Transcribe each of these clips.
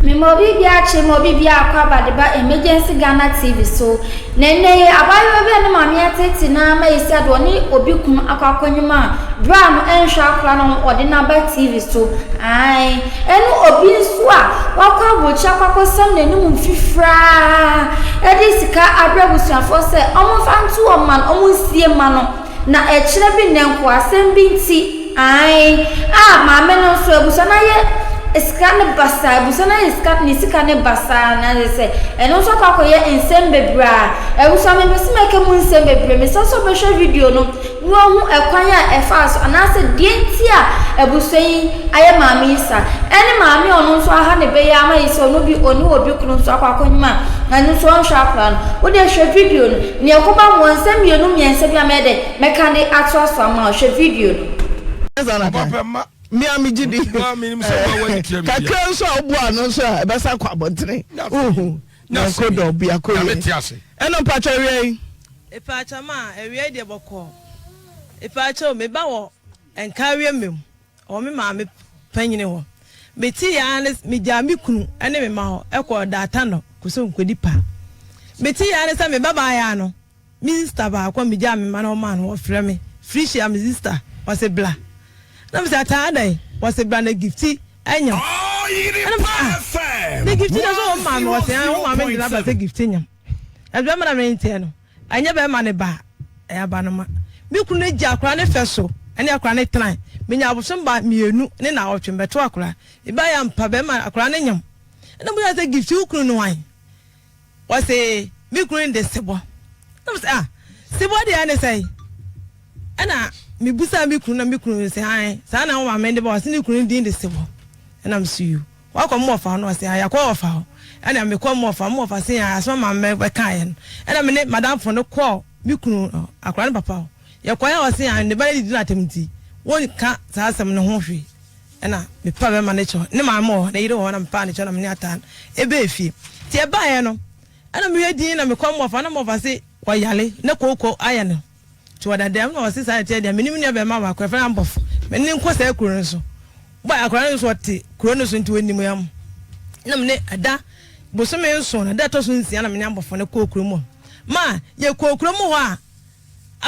Mema obi biara kye ma obi biara akɔ aba de ba Emergency Ghana TV so. Na nnɛ yi, abaayewa bi a ne maame ateetee no ara ma esi ade ɔne obi kunu akɔ akɔnyem a bere a no ɛnhwɛ akora no ho ɔde no aba TV so. Ae, ɛne obi nso a wakɔ aburokyire akɔ akɔsam n'anim mfifire ara de sika abrɛ abusuafoɔ sɛ wɔmfa nto wɔn mma no, wɔnsie mma no. Na ɛkyerɛ bi nnɛ nkoasɛm bi nti, ae, a maame no nso abusua no ayɛ sika no basaa, abusua no ayɛ sika ne sika no basaa, na kyerɛ sɛ ɛno nso akɔ akɔyɛ nsɛm bebree a abusua mempɛ sɛ mɛka mu nsɛm bebree, mesrɛ sɛ wobɛhwɛ video no na woahu ɛkwan a ɛfaa so anaasɛ deɛ nti a abusua yi ayɛ maame yi saa, ɛne maame a ɔno nso aha ne bɛ yi ama yi sɛ ɔno bi ɔne obi kunu nso akɔ akɔnyem a ɛno nso ɔnhwɛ akwadaa no, wodeɛ hwɛ video no. Nea ɛkɔba mu wɔ nsɛm mmienu mmiɛnsa bi a mɛyɛ dɛ mɛka de atoa so ama wo. Hwɛ video no. Ɔba pɛ mma. Me a megye di. Kakra nso a woboa ano nso a ɛbɛsa kɔ abɔntene. Wohu nyɛnko dɔ biako yɛ. Ɛna mpakyɛ awia yi. Epaakyɛ ma awia yi deɛ bɔkɔɔ. Epaakyɛ o me ba wɔ nkaawia mmam. Ɔwɔ me maame panyini hɔ. Metee ara ne megyaa me kunu ne me mma hɔ kɔɔ Daatano Kosomkodi pa. Metee ara ne sɛ me babaayaa no, me sista baako a megyaa me mma no hɔ maa no, ɔfrɛ me, Felicia, me sista, ɔse bra. Na mese ataa adɛn? Ɔse bra na Gifty anyam. Ɛna mese ah, ne Gifty deɛ sɛ ɔwɔ maame, ɔse ah, wo maame de no aba sɛ Gifty nyam. Ɛsɛ bɛma na menteɛ no. Ɛnyɛ bɛrima ne ba, ɛyɛ abanoma. Me kunu no gye akwadaa no fɛ so ne akwadaa no tenae. Menya abosom ba mmienu ne naawɔtwe mebɛto akwadaa. Mebaeɛ ampa bɛrima akwadaa no nyem. Ɛna mobisa sɛ Gift wo kunu ne hwan? Ɔse me kunu no de Sebɔ. Ɛna mese ah Sebɔ deɛ ne sɛn? Ɛna mebusaa me kunu na me kunu se ae saa na wo maame de ba ɔse ne kunu no din de Sebɔ. Ɛna mese yoo. Wakɔ mo wɔfa hɔ no ɔse ae yɛakɔ wɔfa hɔ ɛna mekɔ mo wɔfa mo wɔfa se ae asɛm a maame bɛkaeɛ no ɛna me ne madamfo no kɔɔ me kunu hɔ akwadaa no papa hɔ yɛkɔeɛ a ɔse ae ne ba no adidi no atɛm nti wonka saa asɛm no ho hwee ɛna mepa bɛma no kyɛw ne maame wɔ hɔ ne yere wɔ hɔ na mepaa ne kyɛw na me ne ataa no ɛbɛɛ fie nti ɛbaeɛ no ɛna meyɛ din na mekɔ mo wɔfa na mo wɔfa se ɔyale na kooko ayɛ no Nti wɔda dɛm na ɔse saa ɛteɛ deɛ mene me nua bɛɛma baako yɛfrɛ no Ambɔfo mene no nkɔ saa kuro no so boy akwadaa no nso ɔte kuro no so nti ɔnim yam na mene ɛda bosome nson na da ɛtɔ so nsia na mene Ambɔfo no kɔɔ kuro mu hɔ ma yɛkɔɔ kuro mu hɔ a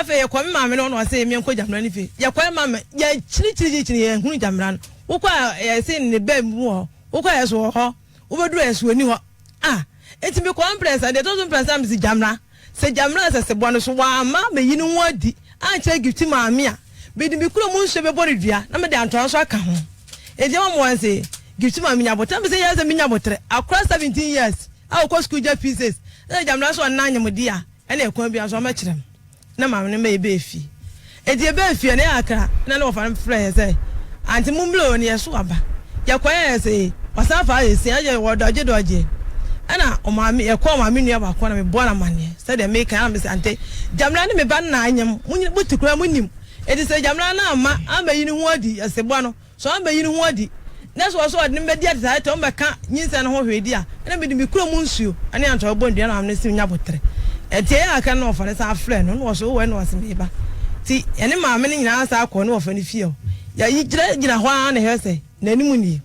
afei yɛkɔ me maame no na ɔse menkɔ gyamena no fie yɛkɔ ma me yɛkyinikyinikyini yɛhunu gyamena no wokɔ a yɛse ne bɛɛ mu wɔ hɔ wokɔ a yɛso wɔ hɔ wobɛduru a yɛso ɔni hɔ ah nti mekɔ mprɛnsa deɛ ɛtɔ so mprɛnsa mese gyamena Sɛ Gyamena nsaseboa no so wamma ameyi ne ho adi ankyerɛ Gifty maame a, mede me kurom nsuo bɛbɔ no dua na mede antoa nso aka ho. Enti ɛma mmoa no se, Gifty maame nya aboterɛ. Na mese, Yɛ sɛ menya aboterɛ. Akora 17 years a ɔkɔ sukuu gya P6 na sɛ Gyamena nso ɔnna anyɛmode a, ɛna ɛkwan biara so ɔmmɛkyerɛ me. Na maame no ma yɛbɛɛ fie. Enti yɛbɛɛ fie no, na yɛ akra na ne wɔfa no frɛɛ yɛ sɛ, Aunty mommrɛ o, na yɛso aba. Yɛkɔeɛ a yɛse wasan afa ayɛ sin, ayɛ wɔ dɔgye dɔgye. Ɛna ɔmaame, yɛkɔɔ maame nua baako hɔ na meboa no amaneɛ sɛdeɛ meka yi, ɛna mese, Aunty, Gyamena ne me ba no na anyem, mote koraa monim. Enti sɛ Gyamena no amma ammɛyi ne ho adi, yɛse boa no. Sɛ ɔammɛyi no ho adi, na sɛ ɔwɔ sɛ ɔde no bɛdi adze a, ɔmbɛka nyinsɛn no ho hwee di a, nna mede me kurom nsuo ne antoa bɛbɔ ndua na maame no nya aboterɛ. Ntsi ɛyɛ kakra no na wɔfa no san frɛ no, nna ɔse owɔ he? Nna ɔse meeba. Ntsi yɛne maame no nyinaa san kɔɔ ne wɔfa no fie hɔ. Yɛgyinagyina hɔ ara na yɛhwɛ sɛ n'anim nie.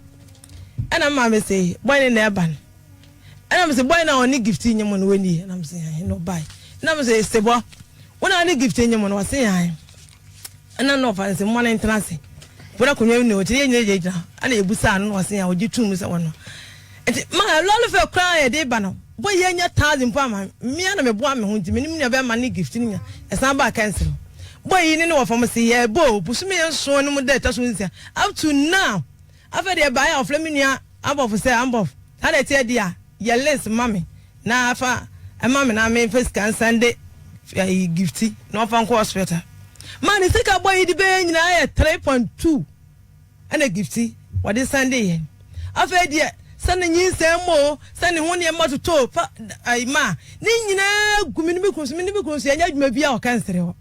Ɛna me maame se bɔe no na ɛba no. Ɛna mese bɔe no a ɔne Gift nyem no ɔnie? Ɛna mese ae, na ɔbae. Ɛna mese Sebɔ, wo na ɔne Gift nyem no? Ɔse ae. Ɛna na ɔfa no sɛ momma no ntena ase. Mpo na akonnwa bi nni hɔ, nti yɛn nyinaa gyinagyina hɔ. Ɛna yɛbisaa no na ɔse a ɔgye too mu sɛ ɔno. Nti ma lɔre fɛ koraa a yɛde ba no, bɔ yɛnya thousand mpo ama me ara na meboa me ho nti me ne me nua bɛrima ne Gift no nya yɛsan baa Kɛnsere hɔ. Bɔ yi ne ne wɔfa mo se yɛɛbɔ o, bosome nson no mu da ɛtɔ so nsia up to now. Afei deɛ ɛbaeɛ a ɔfrɛ me nua Ambɔfo sɛ, Ambɔf, saa na ɛteɛ deɛ a, yɛ list ma me na fa ma me na memfa sika nsan de ayi Gifty na ɔmfa nkɔ hospital. Ma ne sika bɔ yi de bɛyɛ nyinaa yɛ 3.2 ɛna Gifty wɔde san de yɛn. Afei deɛ sɛ ne nyinsɛn mu o, sɛ ne ho nneɛma totɔ o, fa ayi ma ne nyinaa gu me ne me kunu so, me ne me kunu so yɛnyɛ adwuma biara wɔ kansere hɔ.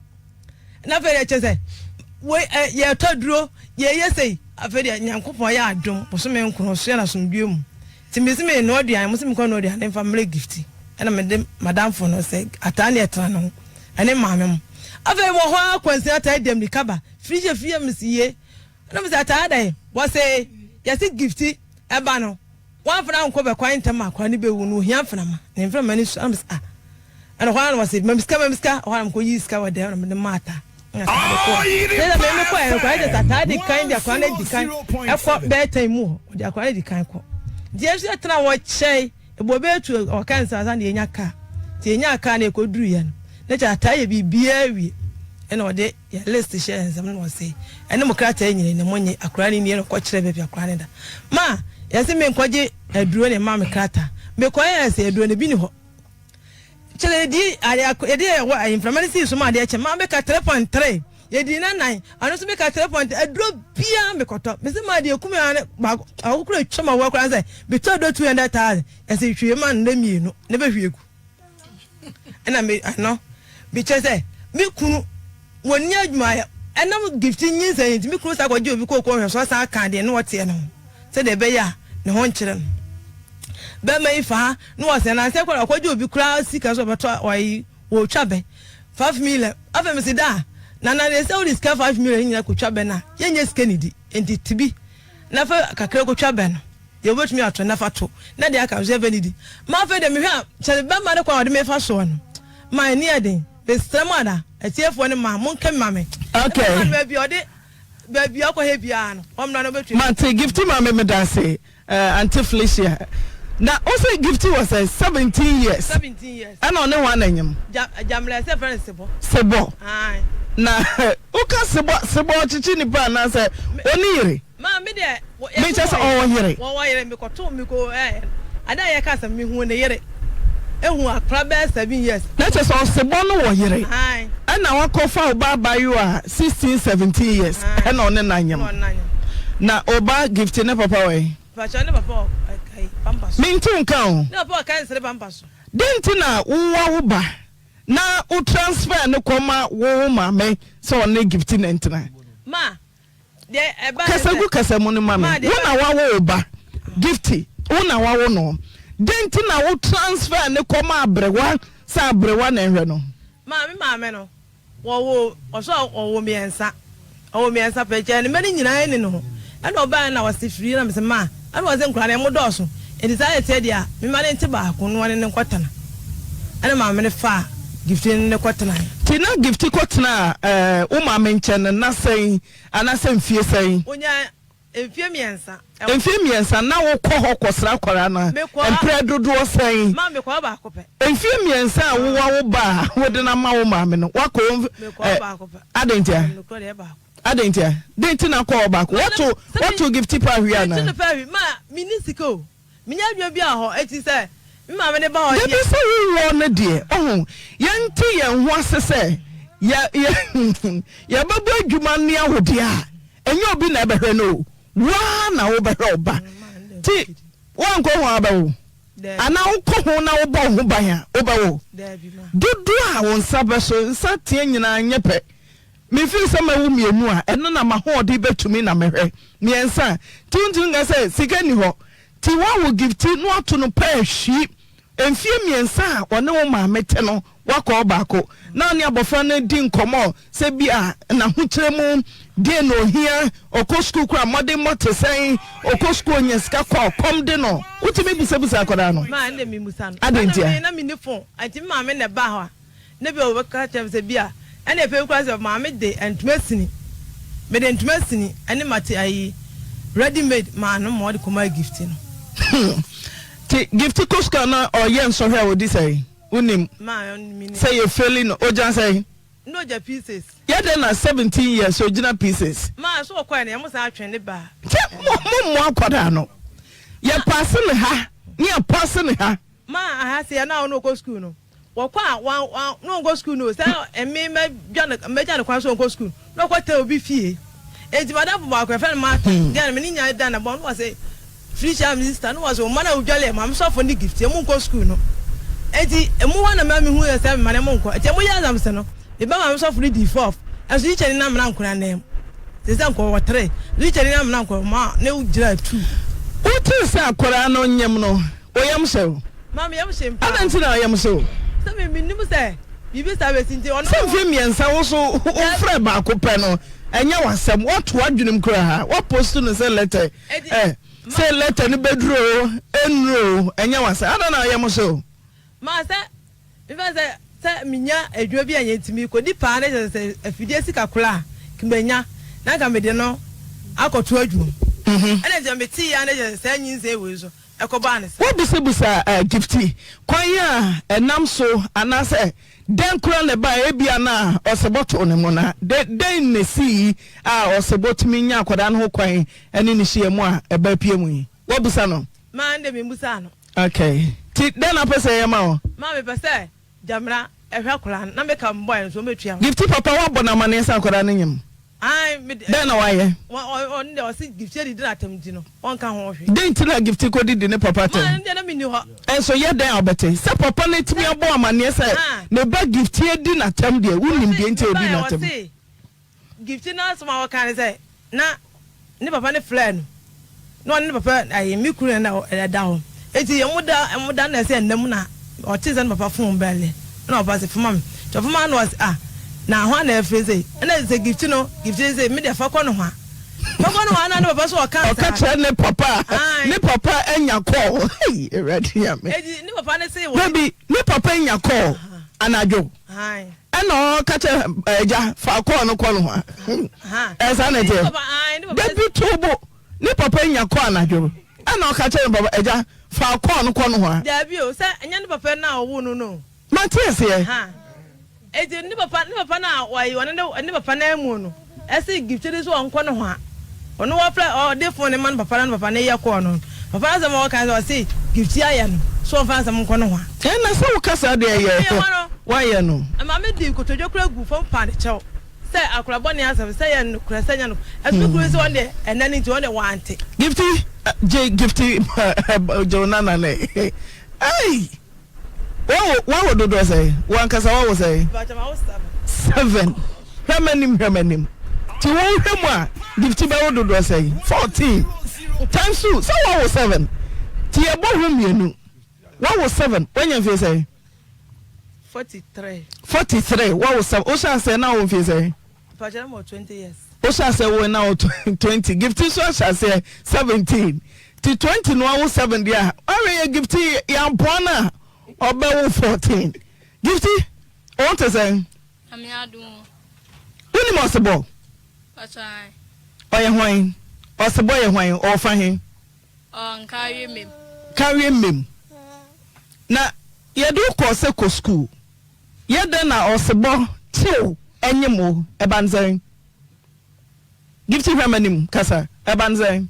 Na afei deɛ kyerɛ sɛ wei ɛ yɛtɔ duro yɛyɛ sei afei deɛ Nyankopɔn yɛ adom bosome nkron so yɛ no asomdwoeɛ mu nti mese me noa aduane mo se mekɔ noa aduane mfa mmerɛ gift ɛna mede madamfo no sɛ ataa ne ɛtena ne ho ɛne maame mo afei wɔ hɔ ara kwansin ataa di amirika ba firi hyɛ fie mese ye ɛna mese ataa dɛn wɔse yɛse gift ɛba no. Wamfa no ankɔ bɛkwan ntɛm ma akwadaa no bɛwu no, ohia mframa, ne mframa no su, ɛna mese ah, ɛna hɔ ara na wɔse ma me sika, ma me sika, ɛhɔ ara na mekɔyii sika wɔ dɛm na mede maa Ataa, ɛna Ataa de kɔɔ. Kyerɛ sɛ me mekɔɛ no koraa kyerɛ sɛ Ataa di kan de akwadaa no adi kan ɛkɔ bɛɛtan mu hɔ, ɔde akwadaa no adi kan kɔ. Nti yɛn nso yɛtena hɔ kyɛe, ɛbɔ bɛyɛ tu ɔka nsa ansa na yɛnya kaa. Nti yɛnyaa kaa na yɛkɔduruiɛ no, na kyerɛ Ataa yɛ biribiara awie, ɛna ɔde Yɛ list hyɛ yɛn nsam na ɔse ɛne mo krataa nyina ni monye akora no nie na ɔkɔ kyerɛ baabi akora no da ma yɛse me nkɔgye aduro na ɛma me krataa mekɔ yɛ sɛ aduro no bi ni hɔ kyerɛ yɛdi ade yɛde yɛ wɔ ayi mframa no sii so ma adeɛ kyɛ ma meka 3.3 yɛdi na nan ano nso meka 3. Aduro biara mekɔtɔ mese ma adeɛ kum ya ne baako akokoro atwa ma wɔ koraa sɛ metɔ aduro 200,000 yɛse hwie ma no na mmienu na bɛhwie gu ɛna me ano mekyɛ sɛ me kunu wɔnni adwuma yɛ ɛnam gift nyinsɛn nti me kunu saa kɔgye obi kooko nhwɛ so ɔsan ka deɛ ne ɔteɛ ne ho sɛdeɛ ɛbɛyɛ a ne ho nkyerɛ no bɛrima yi fa ha na wɔsɛn nansɛ kora ɔkɔgye obi koraa sika so ɔbɛtɔ ɔyi wɔtwa bɛ 5 million. Afei mesi da na na deɛ sɛ wode sika 5 million nyina kɔtwa bɛ no a, yɛnyɛ sika ne di nti tibi na fa kakra kɔtwa bɛ no deɛ wobɛtumi ato na fa to na deɛ aka nso yɛmfa nidi. Ma afei deɛ mehwɛ a, kyɛre bɛma no kwan a ɔde mefa soɔ no ma ani yɛ den. Mesrɛ mo ada atiefoɔ no ma monka bi ma me. Okay. Ɛma no baabi a ɔde baabi a ɔkɔhɛ biara no ɔmmra na ɔbɛtua. Mate Gifty maame medase eh, Auntie Felicia. Na wo se Gifty wɔ sɛ 17 years. 17 years. Ɛna ɔne hwan na nyem? Ja, Jamila sɛ frɛ no Sebɔ. Sebɔ. Ae. Na woka Sebɔ, Sebɔ ɔkyekye nipa anaasɛ ɔne yere? Ma me deɛ wɔ Me kyɛ sɛ ɔwɔ yere. Wɔwɔ yere me kɔto me ko ɛɛ ade a yɛka asɛm me hu ne yere ehu akora bɛyɛ 7 years. Na kyɛ sɛ ɔsebɔ no wɔ yere. Ae. Ɛna wakɔ fa ɔba abayewa 16, 17 years ɛna ɔne no anyem. Ɛna ɔne no anyem. Na ɔba Gift ne papa wɔ he? Mpakyɛw ne papa wɔ ɛɛ pampa so. Mente wo nka o. Ne papa wɔ kansere pampa so. Den nti na wowɔ wo ba na wo transfer no kɔma wo wo maame sɛ ɔne Gift na ntena? Ma deɛ ɛba ne Kasa sɛ. gu kasa mu no ma me. Ma deɛ Wo ɛba na wawo wo ba Gifty, wo na wawo no. Den nti na wo transfer no kɔma aberewa sɛ aberewa na ɛnhwɛ no? Ma me maame no wɔwo ɔsɔ ɔwo mmiɛnsa, ɔwo mmiɛnsa pɛ kyɛ ne mma no nyinaa ɛni ne ho. Ɛna ɔbaa na ɔse firi na mese ma ɛna ɔse nkwadaa no ɛmo dɔɔso nti saa ɛteɛ deɛ a me mma no nte baako na ɔne no nkɔtena. Ɛna maame no faa Gifty ne no kɔtenaeɛ. Nti na Gifty kɔtenaa ɛɛ wo maame nkyɛn no nna sɛn anaasɛ mfie sɛn? Ɔnyaa mfie 3. Mfie 3, na wokɔ hɔ kɔsra akwadaa no a, Mekɔ mprɛ dodoɔ sɛn? Ma mekɔ hɔ baako pɛ. Mfie 3 a wowa wo ba a wode no ama wo maame no, woakɔ hɔ mf Mekɔ hɔ ɛ baako pɛ. adɛn ntia? Nokorɛ deɛ baako. Adɛn ntia? Dɛn nti na akɔ hɔ baako? Ma na Woato sɛ me woato Gifty paa hwie Mento anaa? no paa hwie. Ma menni sika o. Mennya adwuma biara wɔ hɔ, enti sɛ me maame de ba hɔ Dabi deɛ. sɛ wowɔ no deɛ, ɔho, yɛnte yɛn ho ase sɛ yɛ yɛ yɛbɛbɔ adwuma ne awodeɛ a, ɛnyɛ obi na ɛbɛhwɛ no o, wo ara na wobɛhwɛ wo ba. Nti woankɔ ho a wobɛwo? Anaa wokɔ ho na wobɔ wo ho ban a, wobɛwo? Dodoɔ a wo nsa bɛso, nsa teɛ nyinaa nyɛ pɛ. Mefiri sɛ mɛwo mmienu a, ɛno na m'ahoɔden bɛtumi na mɛhwɛ. Mmiɛnsa a, nti wontumi nka sɛ sika nni hɔ. Nti woawo Gifty na woato no pɛɛ hwi. Mfeɛ 3 a ɔne wo maame te no, woakɔ hɔ baako na wo ne abɔfra no di nkɔmmɔ sɛ bi a n'ahokyerɛ mu, deɛn na ɔhia, ɔkɔ sukuu koraa a mmɔdemmɔ te sɛn, ɔkɔ sukuu ɔnya sika kɔ a ɔkɔm de no. Wotumi bisabisa akwadaa no? Ma ɛnde memmusa no. Adɛn Ɛna ntia? me na menni phone, nti me maame na ɛbaa hɔ a, na bi a ɔbɛka akyerɛ me sɛ bi a ɛna afei koraa sɛ maame de ntoma sini, mede ntoma sini ɛne mate ayi ready made maa no ma ɔde kɔmaa Gifty no. Nti Gifty kɔ sukuu a na ɔyɛ nsɔhwɛ a ɔdi sɛn? Wonim Maa menim. sɛ yɛ feli no ɔgyina sɛn? Na ɔgya pieces. Yɛ dɛn na 17 years ɔgyina pieces? Maa so ɔkɔɛ no yɛ mo san atwe ne baa. Nti mo mo mmoa akwadaa no. Yɛ paase no ha ne yɛ paase no ha. Maa aha se yɛ na ɔno ɔkɔ sukuu no wɔkɔ a wan wan na ɔnkɔ sukuu no o sɛ ɛme mɛ dwa no mɛ gya no kwan so ɔnkɔ sukuu na ɔkɔ tɛ obi fie enti madamfo baako yɛfrɛ no Martha gɛn no me ne nya da na bɔ no wɔ se Felicia me sister no wɔ se ɔma na odwale ɛ maame sɔfo ne gift ɛ mo nkɔ sukuu no enti emu hɔ na ma me hu yɛ sɛ me ma ne mo nkɔ enti ɛmo yɛ exams no me ba maame sɔfo no di fourth ɛnso teacher ni na mena nkora nan mu te sɛ nkɔ wɔ three teacher ni na mena nkɔ ma ne gyina two. Wotee sɛ akwadaa no nyem no, wo yam hyɛ wo? Ma me yam hye paa. Adɛn nti na wo yam hye wo? Sɛ me mennim sɛ biribi saa bɛsi nti ɔno. Sɛ mfeɛ 3 wo so wofrɛ baako pɛ no, ɛnyɛ w'asɛm. Woato w'adwenem koraa. Woapost no sɛ lɛtɛ. Enti Eh. Sɛ lɛtɛ no bɛduru o, ɛnnuru o, ɛnyɛ w'asɛm. Adɛn na woyɛ mo so? Ma sɛ, mefa no sɛ, sɛ menya adwuma bi a ɛnyɛ nti mekɔdi paa na kyerɛ sɛ afidie sika koraa a nka manya na nka mede no akɔto adwuma mu. Ɛna nti metee a na kyerɛ sɛ saa nyinsɛn wei nso ɛkɔbaa no saa. Wobisabisaa Gifty kwan a ɛnam so anaasɛ dɛn koraa na ɛbae? Ebia na ɔsebɔ too ne mona. Dɛn na esii a ɔsebɔ tumi nyaa akwadaa no ho kwan ne no hyiaam a ɛba apue mu yi? Woabisa no? Maa ɛnde memmusaa no. Okay. Nti dɛn na wopɛ sɛ yɛyɛ ma wo? Maa mepɛ sɛ Gyamena ɛhwɛ akwadaa no na meka mbɔe no nso ɔmmɛtua ho. Gifty papa woabɔ no amaneɛ sɛ akwadaa no nyem? Ae me de. Dɛn na wayɛ? Ɔno deɛ ɔse Gifty adidi no atɛm nti no ɔnka ho hwee. Dɛn nti na Gifty kɔdidi ne papa atɛm? Maa ɛno deɛ na menni hɔ. Nso yɛ dɛn a wobɛte? Sɛ papa no atumi abɔ amaneɛ sɛ ne ba Gifty adi no atɛm deɛ wonim deɛ nti a ɔdii no atɛm. Ɔse Gifty no asɛm a ɔka ne sɛ na ne papa no frɛɛ no na ɔne ne papa ayi me kunu na ɛda hɔ eti wɔn da wɔn da na ɛsɛ ɛnna mu na ɔte sɛ ne papa fon bɛle ɛna ɔpa sɛ fama me nti ɔfama na ɔsɛ ah na ho na ɛfiri sɛ ɛna sɛ Gifty no Gifty sɛ me deɛ fa kɔ no ho a fa kɔ no ho a na ne papa so ɔka saa ɔka kyerɛ ne papa ne papa anya kɔɔ hei awurade nyame eti ne papa ne se wɔ dabi ne papa anya kɔɔ anadwo. Ɛna ɔka kyerɛ agya fa kɔɔ no kɔ nohoa. Ɛsa na ɛteɛ. Dabi to bo ne papa nya kɔ anadwo. Ɛna ɔka kyerɛ ne papa agya fa kɔɔ no kɔ nohoa. Dabi o sɛ ɛnyɛ ne papa na ɔwo no no. Mate aseɛ. Eti ne papa ne papa na ɔyi ɔne ne ne papa na emu no ɛsi gifti de so ɔnkɔ nohoa. Ɔno wɔfrɛ ɔde phone no ma no papa na ne papa no yɛ call no papa no asɛm a ɔka ne sɛ ɔse Gifty ayɛ no so ɔmfa asɛm nkɔ nohoa. Ɛna sɛ wo kasa deɛ yɛ wayɛ no. Maame dii nkotodwe koraa guu fam paa ne kyɛw sɛ akwadaa bɔne asɛm sɛ ɛyɛ nokorɛ sɛ ɛnyɛ nokorɛ ɛso me kunu se ɔno deɛ ɛnɛ no nti ɔno deɛ wante. Gifty gye Gifty gye wo nana nɛ ei. Wawo wawo dodoɔ sɛn? Wo ankasa wawo sɛn? Mpakyɛ mawo seven. Seven. Hwɛ m'anim hwɛ m'anim. Ti wo hwɛ mu a Gifty bɛwo dodoɔ sɛn? 14 times two sɛ wawo seven. Ti yɛbɔ ho mmienu. Wawo seven wanya mfie sɛn? 43. 43 wawo seven. Wohyɛ aseɛ na wo mfie sɛn? Mpakyɛ na mewɔ 20 years. Wohyɛ aseɛ wo na wɔ 20. Gifty nso ahyɛ aseɛ 17. Ti 20 no awo 7 deɛ a wahwɛ yɛ Gifty yɛampoa no a ɔbɛwo 14. Gifty wo te sɛn? Nyame adom o. Wonim ɔsebɔ? Mpakyɛ ae. Ɔyɛ hwan? Ɔsebɔ yɛ hwan? Ɔwɔ fa he? Ɔwɔ Nkawie Mmem. Nkawie Mmem. Na yɛde wo kɔɔ sɛ kɔ sukuu. Yɛ dɛn na ɔsebɔ tew nyem wo? Ɛba no sɛn? Gifty hwɛ m'anim kasa. Ɛba no sɛn?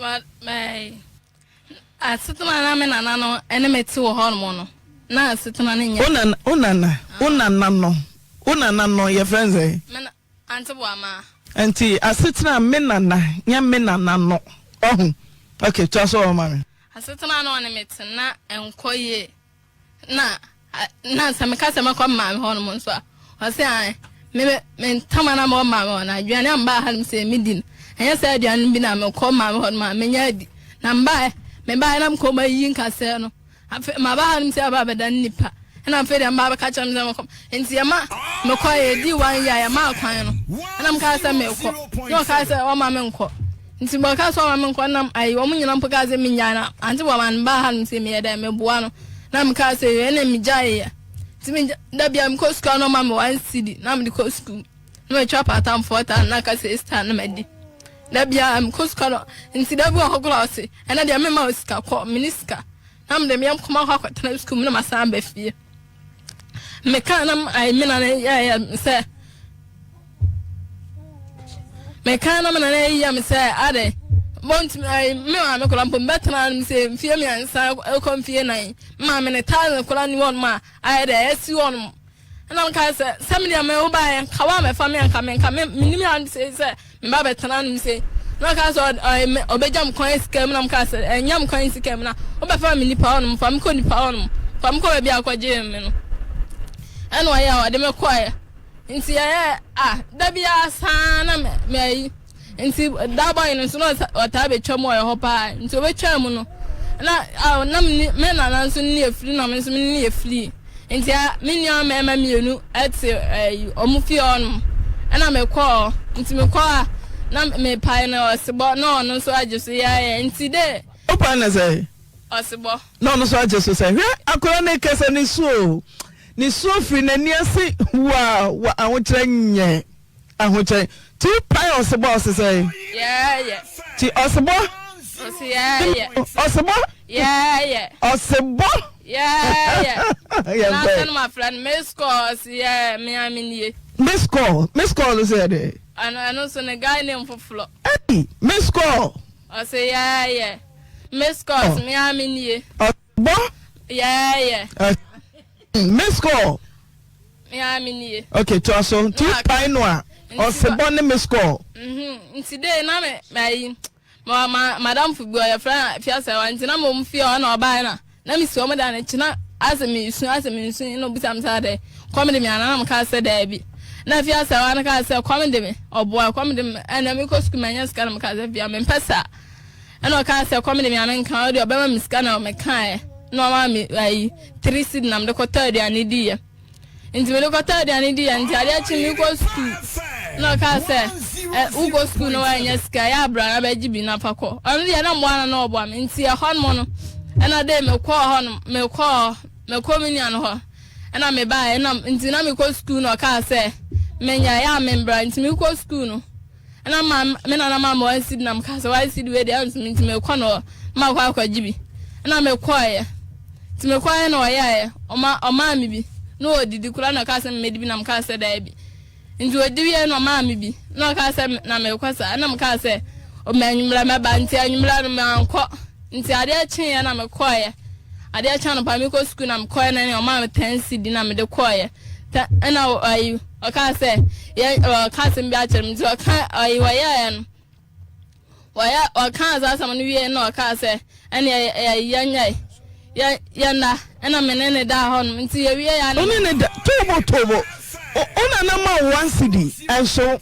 Ma, mɛɛ, asetena na me nana no ne me te wɔ hɔnom no, na asetena no nyɛ. Wo nana, wo nana, wo nana no, wo nana no yɛfrɛ no sɛn? Me na, Ante Boamaa. Nti asetena me nana nyɛ me nana no, wahu? Okay, toa so wɔ hɔ ma me. Asetena na ɔne me te na ɛnkɔ yie. Na na sɛ meka sɛ mɛkɔ me maame hɔ nom nso a, ɔse ae, me me me ntama na mewɔ maame hɔ no, aduane a mebaa ha nom sɛ medi no, ɛnyɛ saa aduane no bi na mekɔ maame hɔ nom a menya adi. Na mebaeɛ, mebaeɛ na mekɔ mayi nkasɛɛ no. Afei maba ha nom sɛ aba abɛdane nipa. Ɛna afei deɛ meba abɛka kyerɛ me sɛ mekɔ. Nti yɛma mekɔ yɛdii one year yɛmaa kwan no. Ɛna mekaa sɛ mekɔ. Na ɔkaa sɛ ɔma menkɔ. Nti bɔka sɛ ɔma menkɔ nam ayi wɔn nyina mpo kaa sɛ menyae na ante wɔma no baa hanom sɛ meyɛ dɛ meboa no na mekaa sɛ ɛna megyaeɛ nti me da bia mekɔ sukuu na ɔma me one cedi na mede kɔ sukuu na matwa paatam four thousand na aka 6,000 na madi da bia mekɔ sukuu no nti da bi wɔ hɔ koraa ɔse ɛna deɛ mema wo sika kɔ mene sika na mede meyam kɔma kɔ akɔtena sukuu mu na masan aba fie Mekaa na ayi me nana yɛyɛ sɛ mekaa na me nana yɛ me sɛ adɛ bɔntumi ayi me maame koraa mpo mbɛtena no sɛ mfie 3 ɛkɔ mfie 4 me maame ne thousand koraa ni wɔn a ayɛ dɛ ɛsi wɔn ɛna mekaa sɛ sɛ me deɛ me wo baeɛ nka wa mɛfa me anka me nka me menim ha sɛ sɛ Me ba bɛtena anom sei. Na ɔkaa sɛ ɔyɛ ɔbɛgya me kwan sika mu na mekaa sɛ ɛnya me kwan sika mu na wobɛfa me nipa hɔnom fa me kɔ nipa hɔnom fa me kɔ baabi a akɔgyee me no ɛna ɔyɛ a ɔde me kɔɛ nti ɛyɛ a da biara saa na me ayi nti da bɔyɛ no nso na ɔtaa bɛtwa mu ɔyɛ hɔ paa nti ɔbɛtwa mu no na a na me me nana nso ne efiri na me nso me ne efiri Nti a me nua mmarima mmienu te ɛyi wɔn fie hɔnom ɛna mekɔɔ nti mekɔɔ a Na mepae no ɔsebɔ na ɔno nso agye so yɛɛyɛ nti dɛ. Wopae no sɛn? Ɔsebɔ. Na ɔno nso agye so sɛn? Hwɛ akwadaa no rekasa ne su o, ne su firi n'ani ase waa wa ahokyerɛ nyɛ ahokyerɛ. Nti wopae ɔsebɔ a ɔse sɛn? Yɛɛyɛ. Nti ɔsebɔ. Ɔse yɛɛyɛ. Ɔsebɔ. Yɛɛyɛ. Ɔsebɔ. Yɛɛyɛ. Yɛnkɔ Na ɛ. sɛ no mafrɛ no miss call ɔse yɛɛ me a me nie. Miss call, miss call no sɛ yɛ dɛn? Ɛno ɛno nso ne guy name foforɔ. Ei miss call. Ɔse yɛɛyɛ. Miss call ɔse me a me nie. Ɔsebɔ. Yɛɛyɛ. Ɔse miss call. Me a me nie. Okay toa so nti wo pae no a ɔsebɔ ne miss call. Mhm nti dei na me ayi. Mewɔ ma madamfo bi hɔ, yɛfrɛ no Afiasɛwa, nti na mewɔ mo fie hɔ na ɔbaeɛ na na mesi wɔn dan akyi na asɛ mesu asɛ mensu na obisa me sɛ adɛn kɔm de me anaa na mekaa sɛ daabi na Afiasɛwa no kaa sɛ kɔm de me ɔboa kɔm de me ɛna mekɔ sukuu manya sika na mekaa sɛ fia mempɛ saa ɛna ɔkaa sɛ kɔm de me a menka ɔde ɔbɛma me sika na mekaeɛ na ɔmaa me ayi three cedi na mede kɔtɔ aduane diiɛ. Nti mede kɔtɔ aduane di yɛ nti adeɛ kye mekɔ sukuu na ɔkaa sɛ ɛ wokɔ sukuu na woannya sika yɛ abra na bɛgye bi na fa kɔ ɔno deɛ na mmoa no na ɔboa me nti ɛhɔ nom no ɛna de mekɔɔ hɔ nom mekɔɔ mekɔ me nua no hɔ ɛna mebaeɛ ɛna nti na mekɔ sukuu na ɔkaa sɛ menya yɛ a membra nti mekɔ sukuu no Ɛna ma me nana maa me one cedi na mekaa sɛ one cedi wei deɛ ɛnso me nti mekɔ no hɔ na makɔ akɔgye bi ɛna mekɔeɛ nti mekɔeɛ na ɔyɛeɛ ɔma ɔmaa me bi na ɔdidi koraa na ɔkaa sɛ mmɛdi bi na mekaa sɛ daabi nti ɔdi wieɛ na ɔmaa me bi na ɔkaa sɛ na mekɔ saa ɛna mekaa sɛ ɔma anwummerɛ mɛba nti anwummerɛ no mankɔ nti adeɛ kyeeɛ na mekɔeɛ adeɛ kye anɔpa mekɔ sukuu na mekɔeɛ na ɛne ɔmaa me ten cedi na mede kɔeɛ ɛna ayi Ɔkaa sɛ, yɛ, ɔka asɛm bi akyerɛ me. Nti ɔka, ɔyi, wɔyɛeɛ no, wɔyɛ, ɔkaa saa asɛm no wieeɛ na ɔkaa sɛ, ɛneɛ yɛ, yɛnyɛe, yɛ, yɛnna. Ɛna me ne ne daa hɔnom. Nti yɛwieeɛ a na. Wo ne ne da, tobo, tobo. Wo, wo nana ma wo one cedi, ɛnso.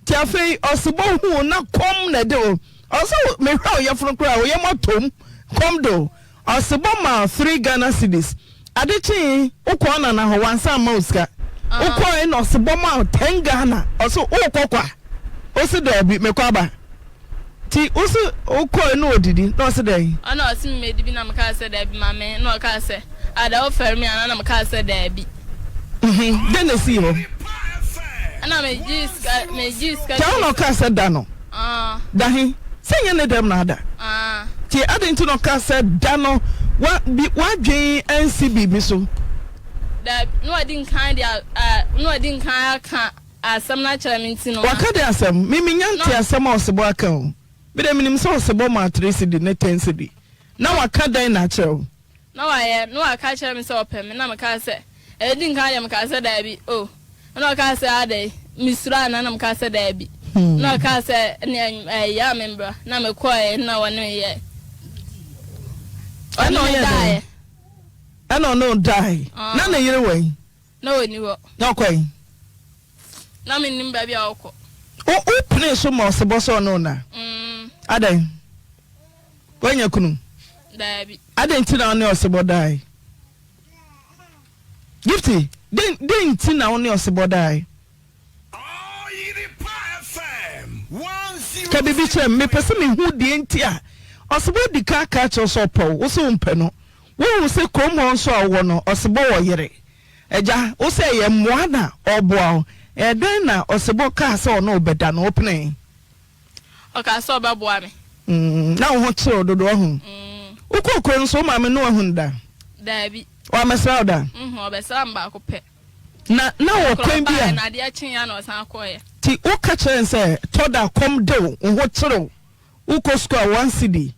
Nti afei ɔsebɔ hu wo na kɔm na ɛde wo. Ɔsɛ wo, mehwɛ wo yafunu koraa, wo yam atɔ mu, kɔm de wo. Ɔsebɔ maa three Ghana cedis. Ade kyee, wokɔɔ Nana hɔ, wansan amma wo sika. Wokɔɔe na ɔsebɔ maa wo ten Ghana. Ɔse worekɔ kwa? Wose daabi, mekɔ aba. Nti wose wokɔɔe na ɔdidi, na ɔse dɛn? Ɔna ɔse me medi bi na mekaa sɛ daabi ma me, na ɔkaa sɛ ada wofɛre me anaa na mekaa sɛ daabi. Mhm, dɛn na esii hɔ? Ɛna megyee sika, megyee sika. Kyɛ wo na ɔkaa sɛ da no? Ah. Da he? Sɛ nyɛ ne dɛm na ada. Ah. Nti adɛn nti na ɔkaa sɛ da no wa bi w'adwen ansi biribi so? Daabi, na wadi nkan de a, a, na wadi nkan aka asɛm no akyerɛ me nti no. Waka de asɛm? Me menya nte asɛm a ɔsebɔ aka o. Me deɛ menim sɛ ɔsebɔ maa three cedi ne ten cedi. Na waka dɛn na akyerɛ wo? Na wayɛ, na waka akyerɛ me sɛ ɔpɛ me, na mekaa sɛ, Ɛdi nkan deɛ mekaa sɛ daabi, oh. Ɛna ɔkaa sɛ adɛn, mesuro anaa? Na mekaa sɛ daabi. Na ɔkaa sɛ ɛnneɛ ɛyɛ a membra. Na mekɔeɛ na ɔne me yɛɛ. Ɔne Ɛna me ɔyɛɛ dɛn? daeɛ. Ɛna ɔne wo dae. Na ne yere wɔ he? Na ɔnni hɔ. Na ɔkɔ he? Na mennim baabi a ɔkɔ. Wo wopenee so ma ɔsebɔ sɛ ɔne wo nna? Mm. Adɛn? Woanya kunu? Daabi. Adɛn nti na wo ne ɔsebɔ dae? Gifty, dɛn dɛn nti na wo ne ɔsebɔ dae? Ka biribi kyerɛ me, mepɛ sɛ mehu deɛ nti a ɔsebɔ di kan ka kyerɛ wo sɛ ɔpɛ wo, wo se wompɛ no. Wohu sɛ kurom hɔ nso a wowɔ no, ɔsebɔ wɔ yere. Agya, wo sɛ ɛyɛ mmoa na ɔreboa wo, ɛyɛ dɛn na ɔsebɔ kaa sɛ ɔne wo bɛda no, wopenee? Ɔkaa sɛ ɔbɛboa me. Mm, na wo ho kyere wo dodo, ɔho. Mm. Wokɔɔ kuro no so, wo maame ne woahu no da? Daabi. Wammɛsra wo da? Mhm, ɔbɛsraa me baako pɛ. Na na wɔ kwan bi a. Na adeɛ kyeeɛ a na ɔsan kɔeɛ. Nti woka kyerɛɛ no sɛ, tɔ da kɔm de wo, wo ho kyere wo, wokɔ sukuu a one cedi.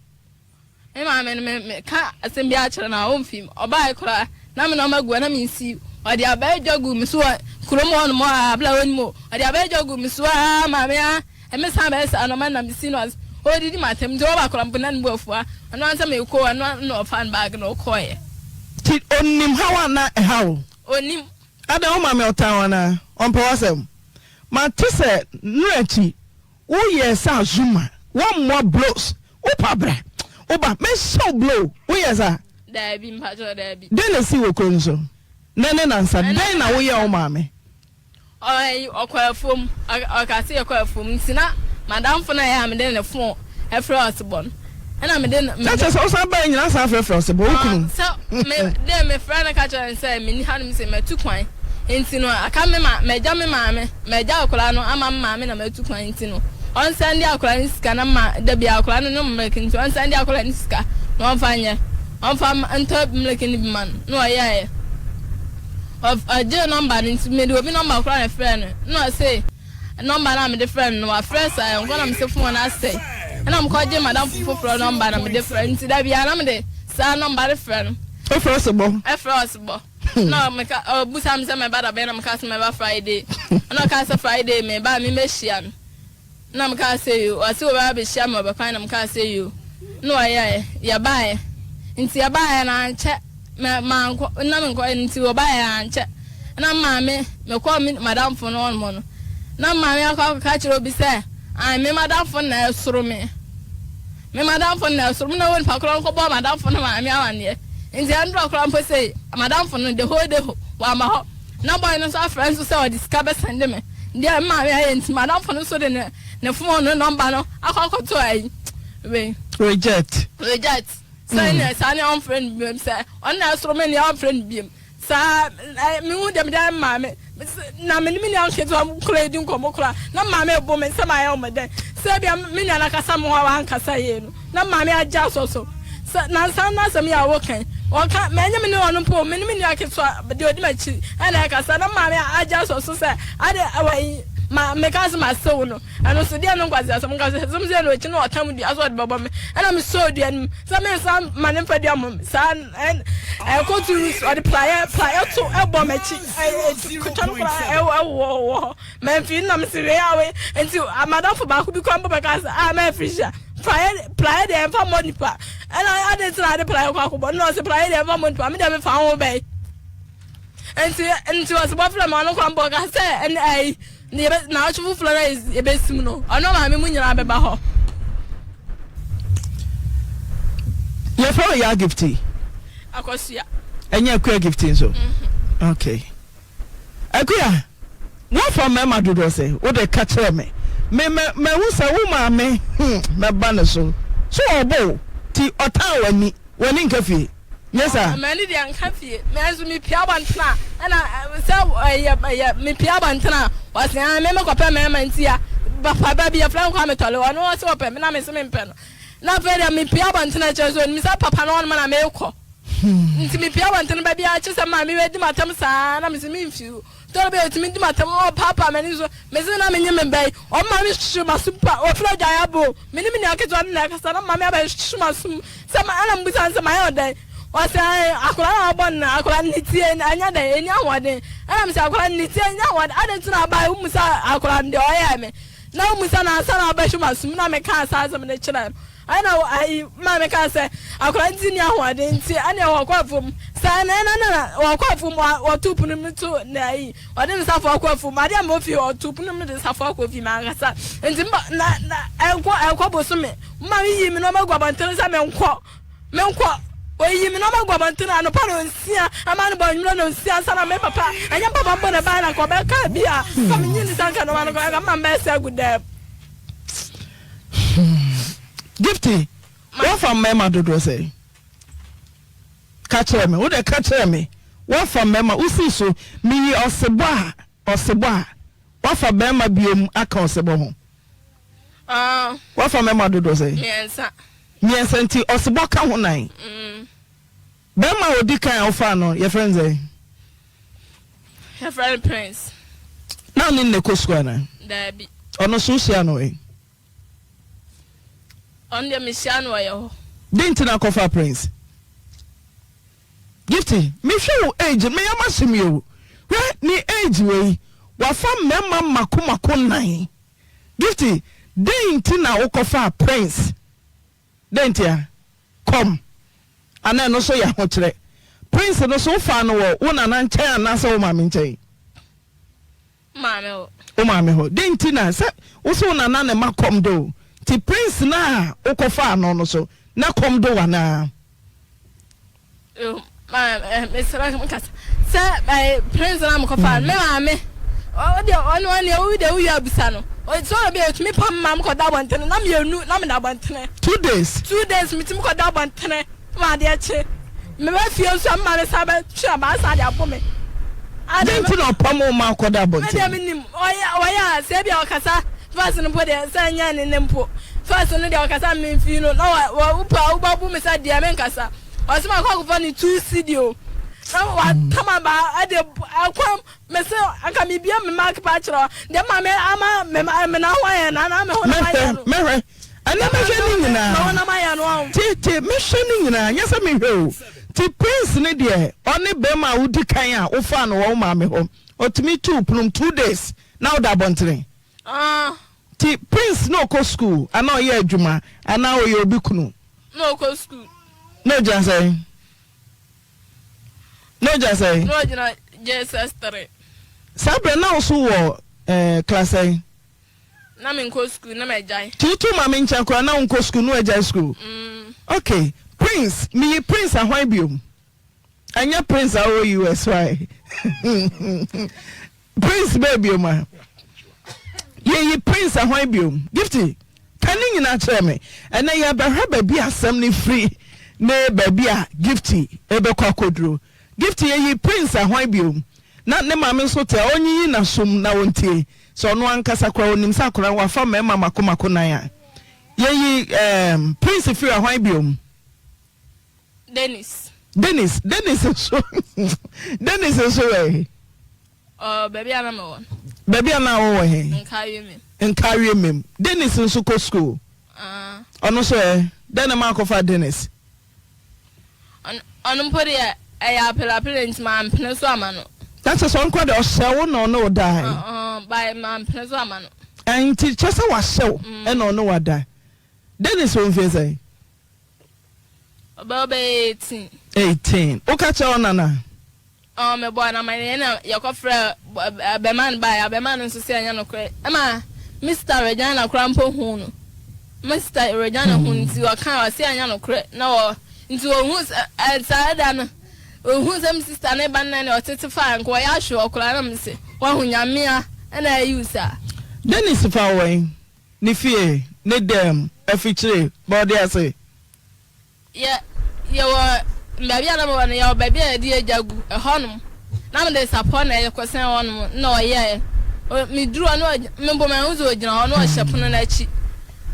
Me maame no, me meka asɛm biara kyerɛ no a, ɔmfi mu. Ɔbaeɛ koraa, na me nneɛma gu hɔ, na mensi. Ɔde aba adwa guu me so wɔ kurom hɔnom a, berɛ a ɔnnim o. Ɔde aba adwa guu me so ara maa me ara, mesan bɛyɛ saa nneɛma na mesi no ase. Ɔredidi m'atɛm nti, ɔba koraa mpo na ne bo afu a, ɔno ara sɛ merekɔ o, ɛno ara na ɔfaa ne baage na ɔkɔeɛ. Nti ɔnim haw a na ɛha wo? Ɔnnim. Adɛn, wo maame ɔtan wo anaa? Ɔmpɛ w'asɛm? Mate sɛ nnora akyi Wo yɛ sɛ azuma wa mmoa blows wo pa bra wo ba mɛ hyɛ wo blow wo yɛ saa. Daabi mpakyɛw daabi. Dɛn na esii wɔ kuro no so nɛ ne nansa dɛn na wo yɛɛ wo maame. Ɔkɔ afuom ɔka se yɛkɔ afuom nti na. M'adamfo no a ɛyɛ a mede ne fon frɛ ɔsebɔ no, ɛna mede no. Sɛ kyerɛ sɛ wosan bae nyinaa san frɛfrɛ ɔsebɔ, wo kunu. Sɛ me de mefrɛ no ka kyerɛ no sɛ menni hanom sei, matu kwan nti no, aka me ma magya me maame, magya akwadaa no ama me maame na matu kwan nti no, ɔnsɛnde akwadaa no sika na ma da biara akwadaa no nom milk nti ɔnsɛnde akwadaa no sika na ɔmfa nyɛ, ɔmfa ntɔ milk no bi ma no, na ɔyɛeɛ. Ɔgyee nɔmba no nti mede obi nɔmba koraa na ɛfrɛɛ no na ɔse. Nɔmba no a mede frɛɛ no no wafrɛ saa ɛnkɔ na mese fon no asɛe ɛna mekɔ gye madamfo foforɔ nɔmba na mede frɛ nti da biara na mede saa nɔmba no frɛ no. Wofrɛ ɔsebɔ? Ɛfrɛ ɔsebɔ na meka ɔbusa me sɛ mɛba da bɛn na meka sɛ mɛba Friday ɛna ɔka sɛ Friday meba a memmɛhyia no. Nna mekaa sɛ yoo, ɔse wɔbɛba abɛhyia me wɔ bɛkwan na mekaa sɛ yoo, nna ɔyɛɛ, yɛbaeɛ. Nti yɛbaeɛ no ankyɛ, mɛ mankɔ, nna menkɔ, nti wɔbaeɛ ankyɛ, na me maame, mekɔɔ me madamfo no hɔnom no, na me maame akɔ akɔka akyerɛ obi sɛ, ae, me madamfo no na ɛresoro me. Me madamfo no na ɛresoro me, na onipa korɔ no kɔbɔɔ madamfo no maame amanneɛ. Nti ɛndorɔ koraa mpo sei, madamfo no, the whole day wamma hɔ. Na boy no nso afrɛ nso sɛ ɔde sika bɛsɛnde me. Deɛ me maame ayɛ nti madamfo no nso de ne ne phone no number no akɔ akɔto ayi wei. Reject. Reject. Sɛ mm. saa ne ɔmfrɛ no biom sɛ ɔno na ɛsoro me nea ɔmfrɛ no biom. Saa mehu deɛ mede ayɛ me maame na me ne me nua nketewa kora edi nkɔmmɔ kora na maame ebo me nsɛm ayɛ wɔn dɛn sɛ ebia me nua no akasa me ho a wankasa yie no. Na maame agye asɔ so sɛ, Nansa no asɛm yi a woka yi, ɔka, ma ɛnyɛ me ne ɔno mpo o, me ne me nua ketewa, deɛ ɔdi m'akyi na ɛkasa. Na maame agye asɔ so sɛ, Ade, wɔ yi, ma, meka sɛ masew no, ɛno nso, deɛ no nkwaseasɛm, nkwaseasɛm sɛ na ɔkyi na ɔtam dua sɛ ɔde bɛbɔ me, ɛna mesɔɔ dua no mu sɛ mensan ma ne mfa dua mmɔ me, saa, ɛn, ɛkɔto ɔde praeɛ, praeɛ to ɛbɔ m'akyi, ɛ, ɛ, kotwa no koraa ɛwɔ, ɛwɔ hɔ. Mamfiri na mese wei a wei nti madamfo baako bi kora mpo bɛka sɛ ah mamfiri hyia praeɛ praeɛ deɛ ɛmfa mmɔ nipa ɛna ade nti na ade praeɛ kɔ akɔbɔ no ɔse praeɛ deɛ ɛmfa mmɔ nipa me deɛ mefa ho bɛyi nti nti ɔse bɔfrɛ ma ɔno kora mpo ɔka sɛ ɛne ayi ne yɛbɛ na ɔtwe foforɔ na yɛbɛsim no ɔno maame mu nyinaa bɛba hɔ. Yɛfrɛ wo Yaa Gifty? Akosua. Ɛnyɛ Akua Gifty nso? Mm-hmm. Okay. Akua, woafa mmarima dodoɔ sɛ? Wo de ka kyerɛ me. Me mɛ mahu sɛ wo maame hmm mɛba ne so. So ɔbɔ wo ti ɔtaa w'ani w'ani nka fie nyɛ saa? M'ani deɛ nka fie. Me nso mepue abɔntene a ɛna sɛ ɛyɛ ɛyɛ mepue abɔntene a ɔse aa me mekɔpɛ mmarima nti a papa ba bi yɛfrɛ no Kwame Tɔle ɔno ɔse ɔpɛ me na me nso mempɛ no. Na afei deɛ mepue abɔntene a kyerɛ sɛ ɔnim sɛ papa no hɔnom na merekɔ. Nti mepue abɔntene ba biara kye sɛ maame bɛdi m'atɛm saa na mese memfi o. Tɔrɔ bi a ɔtumi di m'atɛm ɔpaapaa m'ani so mese na menye me ba yi ɔma me hwe m'asom pa ɔfiri agyae abo me ne me nua ketewa no na ɛkasa na maame abɛhwe m'asom sɛ ɛna mbusa no sɛ mayɛ ɔdɛn ɔsɛ akwadaa na ɔbɔ no na akwadaa no ne tie ɛnyɛ dɛn ɛni ahoɔden ɛna mesɛ akwadaa no ne tie ɛnyɛ ahoɔden adɛn nti na abae womu sɛ akwadaa no deɛ ɔyɛɛ me na womu sɛ na ansa na ɔbɛhwe m'asom na mekaa saa asɛm no kyerɛ no Ɛnna ayi maame kaa sɛ, Akwadaa no ti nni ahoɔden nti ɛnneɛ wɔkɔ afuom. Sɛ ɛnna ɛnna na wɔkɔ afuom, wɔto pono mu to na ayi wɔde ne safoa kɔ afuom. Adeɛ a mewɔ fie wɔto pono mu de safoa kɔ fie m'ankasa. Nti mba na na ɛnkɔ ɛnkɔ bosome. Maame yii me nneɛma gu abɔntene sɛ menkɔ menkɔ. Oyiyi me nneɛma gu abɔntene anɔpa nnɔnsia ama no bɔ anwummerɛ nnɔnsia ansa na me papa ɛnyɛ me papa mpo na ɛbaeɛ na nka ɔbɛka bi a nka menyi ne sɛ nka nneɛma no kɔ nka mma mbɛsɛ agu dɛm. Gifty, woafa mmarima dodoɔ sɛn? Ka kyerɛ me, wo deɛ ka kyerɛ me, woafa mmarima, wosii so, meyi ɔsebɔ a, ɔsebɔ a, woafa barima biom aka ɔsebɔ ho? Ah. Woafa mmarima dodoɔ sɛn? Mmiɛnsa. Mmiɛnsa nti ɔsebɔ ka ho nan? Mm. Barima a odi kan a wofaa no, yɛfrɛ no sɛn? Yɛfrɛ no Prince. Na ɔne no na ɛkɔ sukuu anaa? Daabi. Ɔno nso wohyia no wɔ he? Ɔno deɛ mehyia no wɔ yɛ hɔ. Dɛn nti na akɔfaa Prince? Gifty, mehwɛ wo age, me yam ahye me o. Hwɛ ne age wei, wafa mmarima mako mako nnan. Gifty, dɛn nti na wokɔfaa Prince? Dɛn ntia? Kɔm. Anaa ɛno nso yɛ ahokyerɛ? Prince no so wofaa no wɔ wo nana nkyɛn anaasɛ wo maame nkyɛn? Maame hɔ. Wo maame hɔ. Dɛn nti na sɛ wo so wo nana na ɛma kɔm de wo nti Prince no a wokɔfaa no no so na kɔm de wo anaa? Mesrɛ mo kasa sɛ Prince no a mekɔfaa no me maame. Ɔ deɛ ɔno ɔneɛ wo deɛ wowie abisa no. Ɔ sɛ ɔyɛ bi a ɔtumi pam ma me kɔda abɔntene na mmienu na meda abɔntene. Two days. Two days metumi kɔda abɔntene ma adeɛ kye. Meba fie nso a me maame san bɛtwe abaa san de abo me. Adɛn nti na ɔpam wo ma wokɔda abɔntene? Me deɛ menim. Ɔyɛ ɔyɛ a sɛ ebia ɔkasa first no mpo deɛ sɛ ɛnyɛ ne ne mpo. First no deɛ ɔkasa memfii no na wa wa wopɛ a wobɛbo me sɛ deɛ menkasa. Ɔse makɔ akɔfa ne two cedi o na watam aba de ɛkwan mese anka mebie me mic pa akyerɛ wo deɛ maame ama me me na ho ayɛ na na me ho nam ayɛ no. Mɛhwɛ ɛnɛ mɛhwɛ ne nyinaa me ho nam ayɛ no ɔn. Te te mɛhwɛ ne nyinaa nyɛ sɛ mehwɛ o ti prince ne deɛ ɔne bɛrima a wodi kan a wofaa no wɔ wo maame hɔ ɔtumi tuu punum 2 days na woda abɔntene. Ah. Ti prince na ɔkɔ school anaa ɔyɛ adwuma anaa ɔyɛ obi kunu. Na ɔkɔ school. Na ogyina sɛn? Na ogyina sɛn? Na ogyina JSS 3. Saa berɛ na wo so wɔ eh, class sɛn? Na menkɔ school na magyae. Nti wotu ma me nkyɛn koraa na wonkɔ school na wagyae school? Mm. Okay, Prince, meyi Prince ahwan biom? Ɛnyɛ Prince a ɔwɔ US why? Prince bɛɛ biom a? Yɛyi Prince ahwan biom? Gifty, ka ne nyinaa kyerɛ me. Ɛnɛ yɛbɛhwɛ baabi a asɛm no firi ne baabi a Gifty ɛbɛkɔ akɔduro. Gifty, yɛyi Prince ahwan biom? Na ne maame nso te a ɔnyiyi n'asom na ɔntie. Sɛ ɔno ankasa koraa ɔnim sɛ akwadaa no wafa mmarima mako mako nan a. Yɛyi um, Prince firi ahwan biom? Dennis. Dennis, Dennis nso, Dennis nso wɔ he? Ɔ baabi a na mewɔ no. Baabi a na wowɔ he? Nkawie mem. Nkawie mem. Dennis nso kɔ school. Ah. Ɔno nso ɛ? Dɛn na ma akɔfa Dennis? Ɔno mpo deɛ ɛyɛ apelapele nti mampene so ama no. Na kyerɛ sɛ ɔno koraa deɛ ɔhyɛ wo na ɔne wo dae. By mampene so ama no. Nti kyerɛ sɛ wahyɛ wo ɛna ɔne wo ada. Dennis wɔ mfie sɛn? Ɔbɛyɛ ɔbɛyɛ 18. 18. Woka kyerɛ wo nana? Ɔɔ mebɔɔ no amanneɛ na yɛkɔfrɛɛ abarimaa no baeɛ. Abarimaa no nso sɛ ɛnyɛ nokorɛ. Ɛma me sista Regina koraa mpo huu no. Me sista Regina huu no nti ɔkae ɔse ɛnyɛ nokorɛ na wɔ nti ɔhuu sɛ ɛ saa da no ɔhuu sɛ me sista ne ba no na ɛne ɔtete faa nka ɔyɛ ahwe hɔ koraa na mese wahu Nyamea ɛna ayi wo saa. Dennis fa wo wɛn? Ne fie, ne dɛm, afikyire, bɔɔde ase. Yɛ, yɛwɔ baabi a na mewɔ no, yɛwɔ baabi a yɛde egya gu, ɛhɔnom. Na mede sapɔ na ɛkɔsɛn hɔnom, na ɔyɛɛ. O, meduru hɔ na ɔgy, me mpo manhu sɛ ɔgyina hɔ, na ɔhyɛ pono no akyi.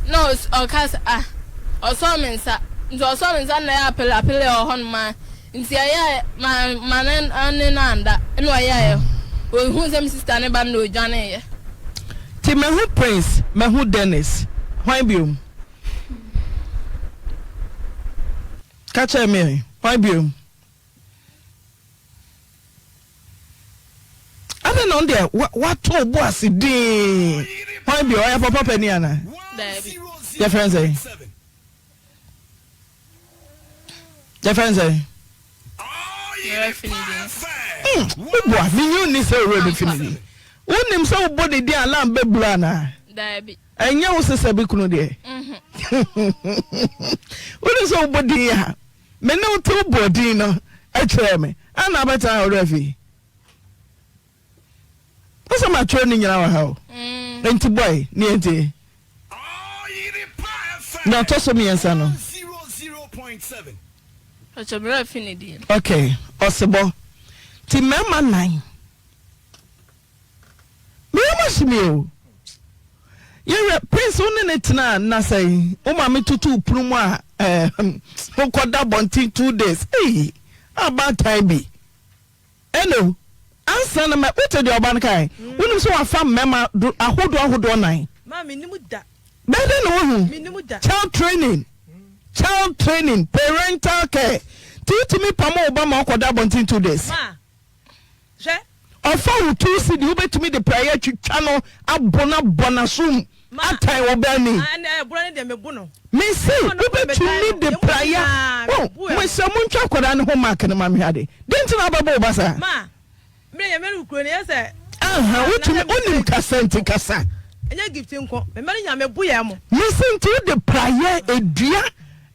Na ɔs, ɔka sɛ, ah, ɔsɔɔ me nsa. Nti ɔsɔɔ me nsa na ɛyɛ apeleapele wɔ hɔnom ara. Nti ɛyɛɛ, ma, ma ne, ne no anda. Ɛna ɔyɛɛ, ɔhuu sɛ me sista no ba no na ɔdwaneeɛ. Nti mahu Prince, mahu Dennis, hwan biom? Ka kyerɛ me ɛ, hwan biom? Adɛn na ɔno deɛ wato wo bo ase dinn? Hwan biom? Ɔyɛ papa panin anaa? Daabi. Yɛfrɛ no sɛn? Yɛfrɛ no sɛn? Woboa menye wo nni sɛ owura bɛfi ne din. Wonim sɛ wobɔ ne din a alarm bɛblo anaa? Daabi. Ɛnyɛ wo sesa bi kunu deɛ. Wonim sɛ wobɔ din a me ne wo te wobɔ din no kyerɛ me ana abɛtena ha owura fi. Wosɛ matwerɛ ne nyina wɔ ha o. Nti bɔe ne yɛntie. Na ɔtɔ so mmiɛnsa no. Ok, ɔsebɔ. Nti mmarima nan. Meyam ahye me o. Yɛhwɛ Prince wo ne ne tena nna sɛn? Wo maame tutu pono mu a eh, wokɔda abɔnten 2 days. Ei, abaatan bi. Ɛno, ansa na mɛ, wote deɛ ɔba no kae? Wonim sɛ wafa mmarima do ahodoɔ ahodoɔ nan. Ma mennim da. Bɛyɛ dɛn na woahu? Mennim da. Child training, child training, parental care. Nti wotumi pamo wo ba ma ɔkɔda abɔnten 2 days. Ma, hwɛ. Ɔfa wo 2 cedi, wobɛtumi de praeɛ atwitwa no, abo no, abɔ n'asom, Ma, atan wo ba ani. ah, ɛnna ɛborɔ no deɛ mebo no. Mese Mebɔ no kora metan wobɛtumi no. de Emu praeɛ, nyinaa oh, mebu ɛno. mesrɛ montwa akwadaa no ho mark no ma mehwɛ ade. Deɛ nti na wobɛbɔ wo ba saa? Ma, mmerɛ yɛ mmerɛ kuro no yɛ sɛ. Aha, Ah, na wotumi, sɛ wonim mesɛ kasa nti kasa. ɛnyɛ gift nko me mma no nyinaa mebo yɛn mo. Mese nti wode praeɛ, edua,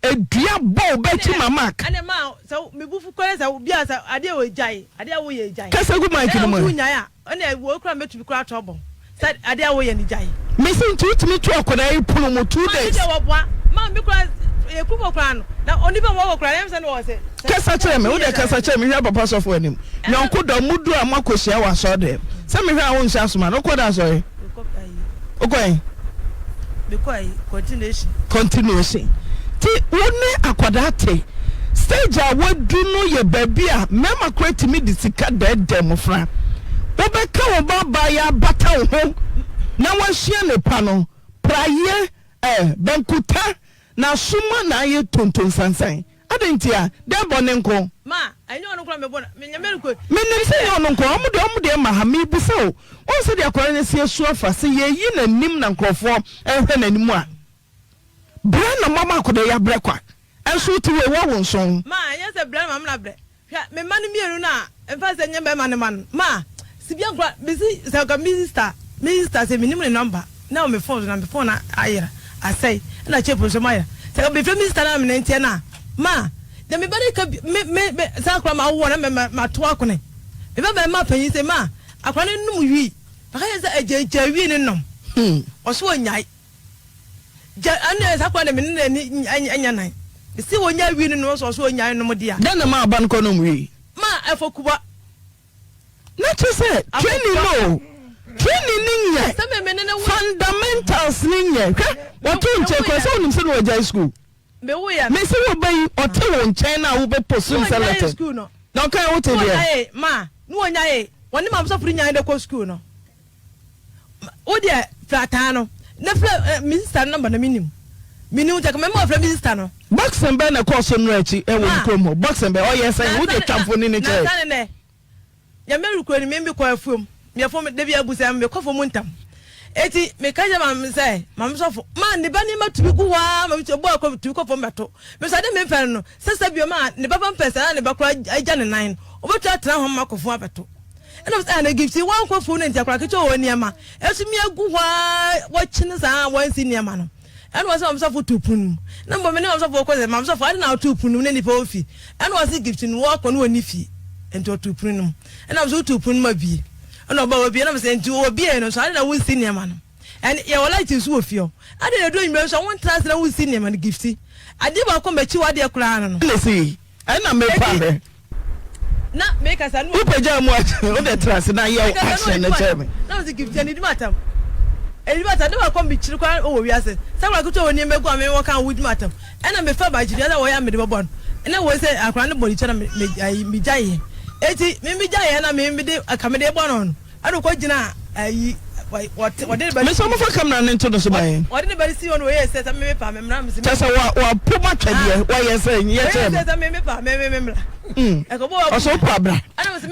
edua bɔ wo ba akyi ma mark. Ɛnna ma sɛ mebu fu kɔyɛ sɛ obi a sɛ adeɛ wɔ gyae adeɛ a woyɛ gyae. Kasa gu mic no Ɛna mu wotu ɛ. nyae a. Ɛnna wei koraa mɛtumi koraa ato abɔ sɛ adeɛ a woyɛ no gyae. Mese nti wotumi to akwadaa yi pono mu 2 days. Maame deɛ wɔboa ma me koraa yɛ kurom hɔ koraa no na onipa mu ɔwɔ koraa ɛyɛ sɛ na ɔwɔ sɛ. Kasa kyerɛ me wodeɛ kasa kyerɛ me hwɛ papa sɔfo anim nyɔnko dɔ mudu a moakɔ hyia wɔ asɔre dɛm sɛ mehwɛ a wonhyɛ asoma no wokɔ da asɔre wokɔ he. Mekɔ ayi continuation. Continuation ti wo ne akwadaa te stage a wadu no yɛ baabi a mmarima koraa tumi de sika dɛɛdɛɛ mmofra. Wobɛka wo ba abaayewa abata wo ho na wasua ne pa no, praeɛ eh, bankuta na asoma na ayɛ tontonsansan. Adɛn ntia? Dɛn bɔne nko? Ma, ɛnyɛ ɔno nko na mebɔ no, me Nyame no ko. Menim sɛ ɛnyɛ ɔno nko, ɔmo deɛ ɔmo deɛ ma ha, mebisa o, woahu sɛdeɛ akwadaa no asi asu afa, sɛ yɛyi n'anim na nkorɔfoɔ ɛhwɛ n'anim a, brɛ na moama akwadaa yi abrɛ kwa, ɛnso wote wei woawo nson. Ma, ɛnyɛ sɛ brɛ na mama no abrɛ, Hwɛ, me mma no mmienu no a, mfa sɛ nyɛ bɛrima no mma no, ma, sibia nkora, mesi, sɛ nka me sista, me sista sɛ menim ne nɔmba, na wɔ me fon so, na me fon no ayera, asɛe, ɛna chip nso mayera, sɛ nka mefrɛ me sista no a mene nteɛ no a, ma, deɛ me ba no ka bi, me, me, me, saa akora ma awoɔ na me, ma, mato akone, me ba bɛrima panyin sɛ, ma, akora no nom wii, maka kyerɛ sɛ agyaagyaa wii no nom, ɔso ɔnyae. Gya ɛne saa kwan de me ne n'ani anya nan. Mese wɔnya wii no nom sɛ ɔso ɔnyae nom de a. Dɛn na ɛmaa ɔba no kɔnom wii? Ma ɛfɔ kuba. Na kyerɛ sɛ training no o, training no nyɛ, fundamentals no nyɛ. Hwɛ, wɔto nkyɛn koraa sɛ wonim sɛ na wagyae school. Mese wo ba yi ɔte wo nkyɛn na wobɛ post no sɛ letter. Na ɔkae wote deɛ. Ma, ne wɔnyae, wɔne maame sɔfo no nyae de kɔ school no. Wo deɛ frɛ ataa no na frɛ eh, me sista no nɔmba na menim. Menim nti mɛma ɔfrɛ me sista no. Boxing bɛn na ɛkɔɔ so nnora akyi wɔ mo kurom hɔ? Boxing bɛn? Ɔyɛ sɛn? Wo deɛ twa mfoni no kyerɛ. Nansa ne nɛ, Nyame rekura ni me mekɔ afuom. Meyɛ fam da bi abu sɛ mekɔ fam ntam. Eti meka kyerɛ maame sɛ, maame sɔfo, ma ne ba nneɛma tumi gu hɔ ara ma metumi bɔ akɔ tumi kɔ fam bɛto. Me nso ade mempɛ no no, sɛ sɛ bio ma ne ba ba mpɛ sɛ na ne ba koraa agya ne nan no, obetumi atena hɔ ma makɔ fam abɛto. Ɛna ɔsɛ ah na Gifty wankɔ funu no nti akwadaa ketewa wɔ nneɛma ɛso mi agu hɔ aa wɔkyene saa wɔnsi nneɛma no ɛna ɔsɛ maame sɔfo tu pon mu na mbɔ me ne maame sɔfo kɔ sɛ maame sɔfo ade na ɔtu pon mu na nipa wɔ fi ɛna ɔsɛ Gifty no wɔkɔ no wɔ ne fie nti ɔtu pon no mu ɛna ɔsɛ ɔtu pon no mu abie ɛna ɔba wɔ bie ɛna ɔsɛ nti wɔ bie no nso ade na wonsi nneɛma no ɛne yɛ wɔ light nso wɔ fie hɔ ade na edu enyimire nso wɔn ase na wonsi nneɛma no Gifty adeɛ baako mbɛkyi wɔ adeɛ koraa no no. Ɛna si ɛna mepa hwɛ. Na mekasa no. Wopagyaa mu a wode tena ase na yɛ action no kyerɛ me. Na mese Gifty anidi m'atam. Anidi m'atam ne wakɔ mekyiri koraa wɔ wiase. Sɛ akwadaa ketewa wɔ nneɛma gu a me wɔka wodi m'atam. Ɛna mefa bagyiri ɛna wɔyɛ a mede bɛbɔ no. Ɛna wɔ sɛ akwadaa no bɔ ne ti na me me ayi megyaeɛ. Eti me megyaeɛ na me mede ka mede bɔ no no. Ɛna ɔkɔ gyina ayi wɔte wɔde ne ba. Mese ɔmo fa camera no nto no so ma yɛn. Wɔde ne ba no si hɔ na wɔyɛ sɛ sɛ me pa me mmra mese. Kyɛ sɛ wa wapo ma twɛdeɛ wɔyɛ sɛ yɛ kyerɛ me. Wɔyɛ sɛ sɛ me me pa me me me mmra. Ɛkɔbɔ wa. Ɔsɛ wopa bra.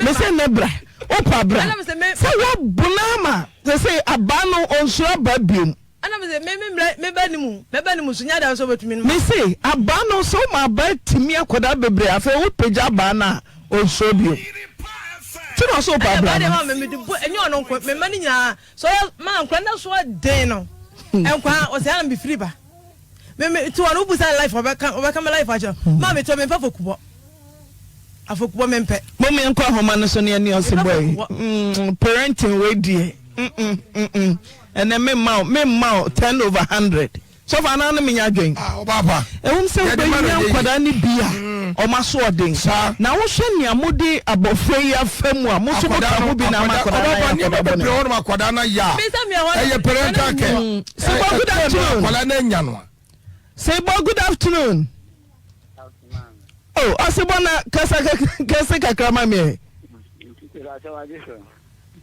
Mese ne bra wopa bra. Sɛ wabona ama sɛ sɛ abaa no ɔnsuro abaa biom. Ɛna mese me me mmra me ba ne mu me ba ne mu so nyɛ adeɛ sɛ ɔbɛtumi no. Mese abaa no sɛ woma abaa tumi akwadaa bebree afei wopagya abaa no a ɔnsuro biom. Ti na ɔsɛ wopa bra no. Ɛna abaa deɛ ma me de bu ɛnyɛ ɔno nko me mma no nyinaa sɛ ɔyɛ ma nkora no so ɔden no nkwa ɔsɛ ana mefiri ba me me ti wɔn wobusa life ɔbɛka ɔbɛka me life akyerɛ ma me tɔ me mpa fokubɔ. Afɔkubɔ mempɛ. Mom yɛnkɔ ahoma no so ne yɛne ɔse bɔ yi mm, parenting wei deɛ mm mm mm mm ɛnɛ memma wo memma wo 10 over 100 sɔfo anaa ne menya adwen Ah, ɔbaapa. ɛwom sɛ Yɛde ma no wobɛnya yɛ yie. nkwadaa no bi a ɔma so ɔden Saa. na wohwɛ nea mode abɔfra yi afa mu a mo nso moka Akwadaa no, ho bi na ama akwadaa, akwadaa no ɔbaapa ayɛ nneɛma akwadaa bebree bɔne. wɔ nom akwadaa no ayɛ a, Bisa me ɛhɔ no, ɛyɛ parental care. Sibɔ, Ɛ- good ɛtɔ no afternoon. akwadaa no anya no a. Sibɔ, good afternoon. Oh, ɔsebɔ na kasa kɛse kakra ma me.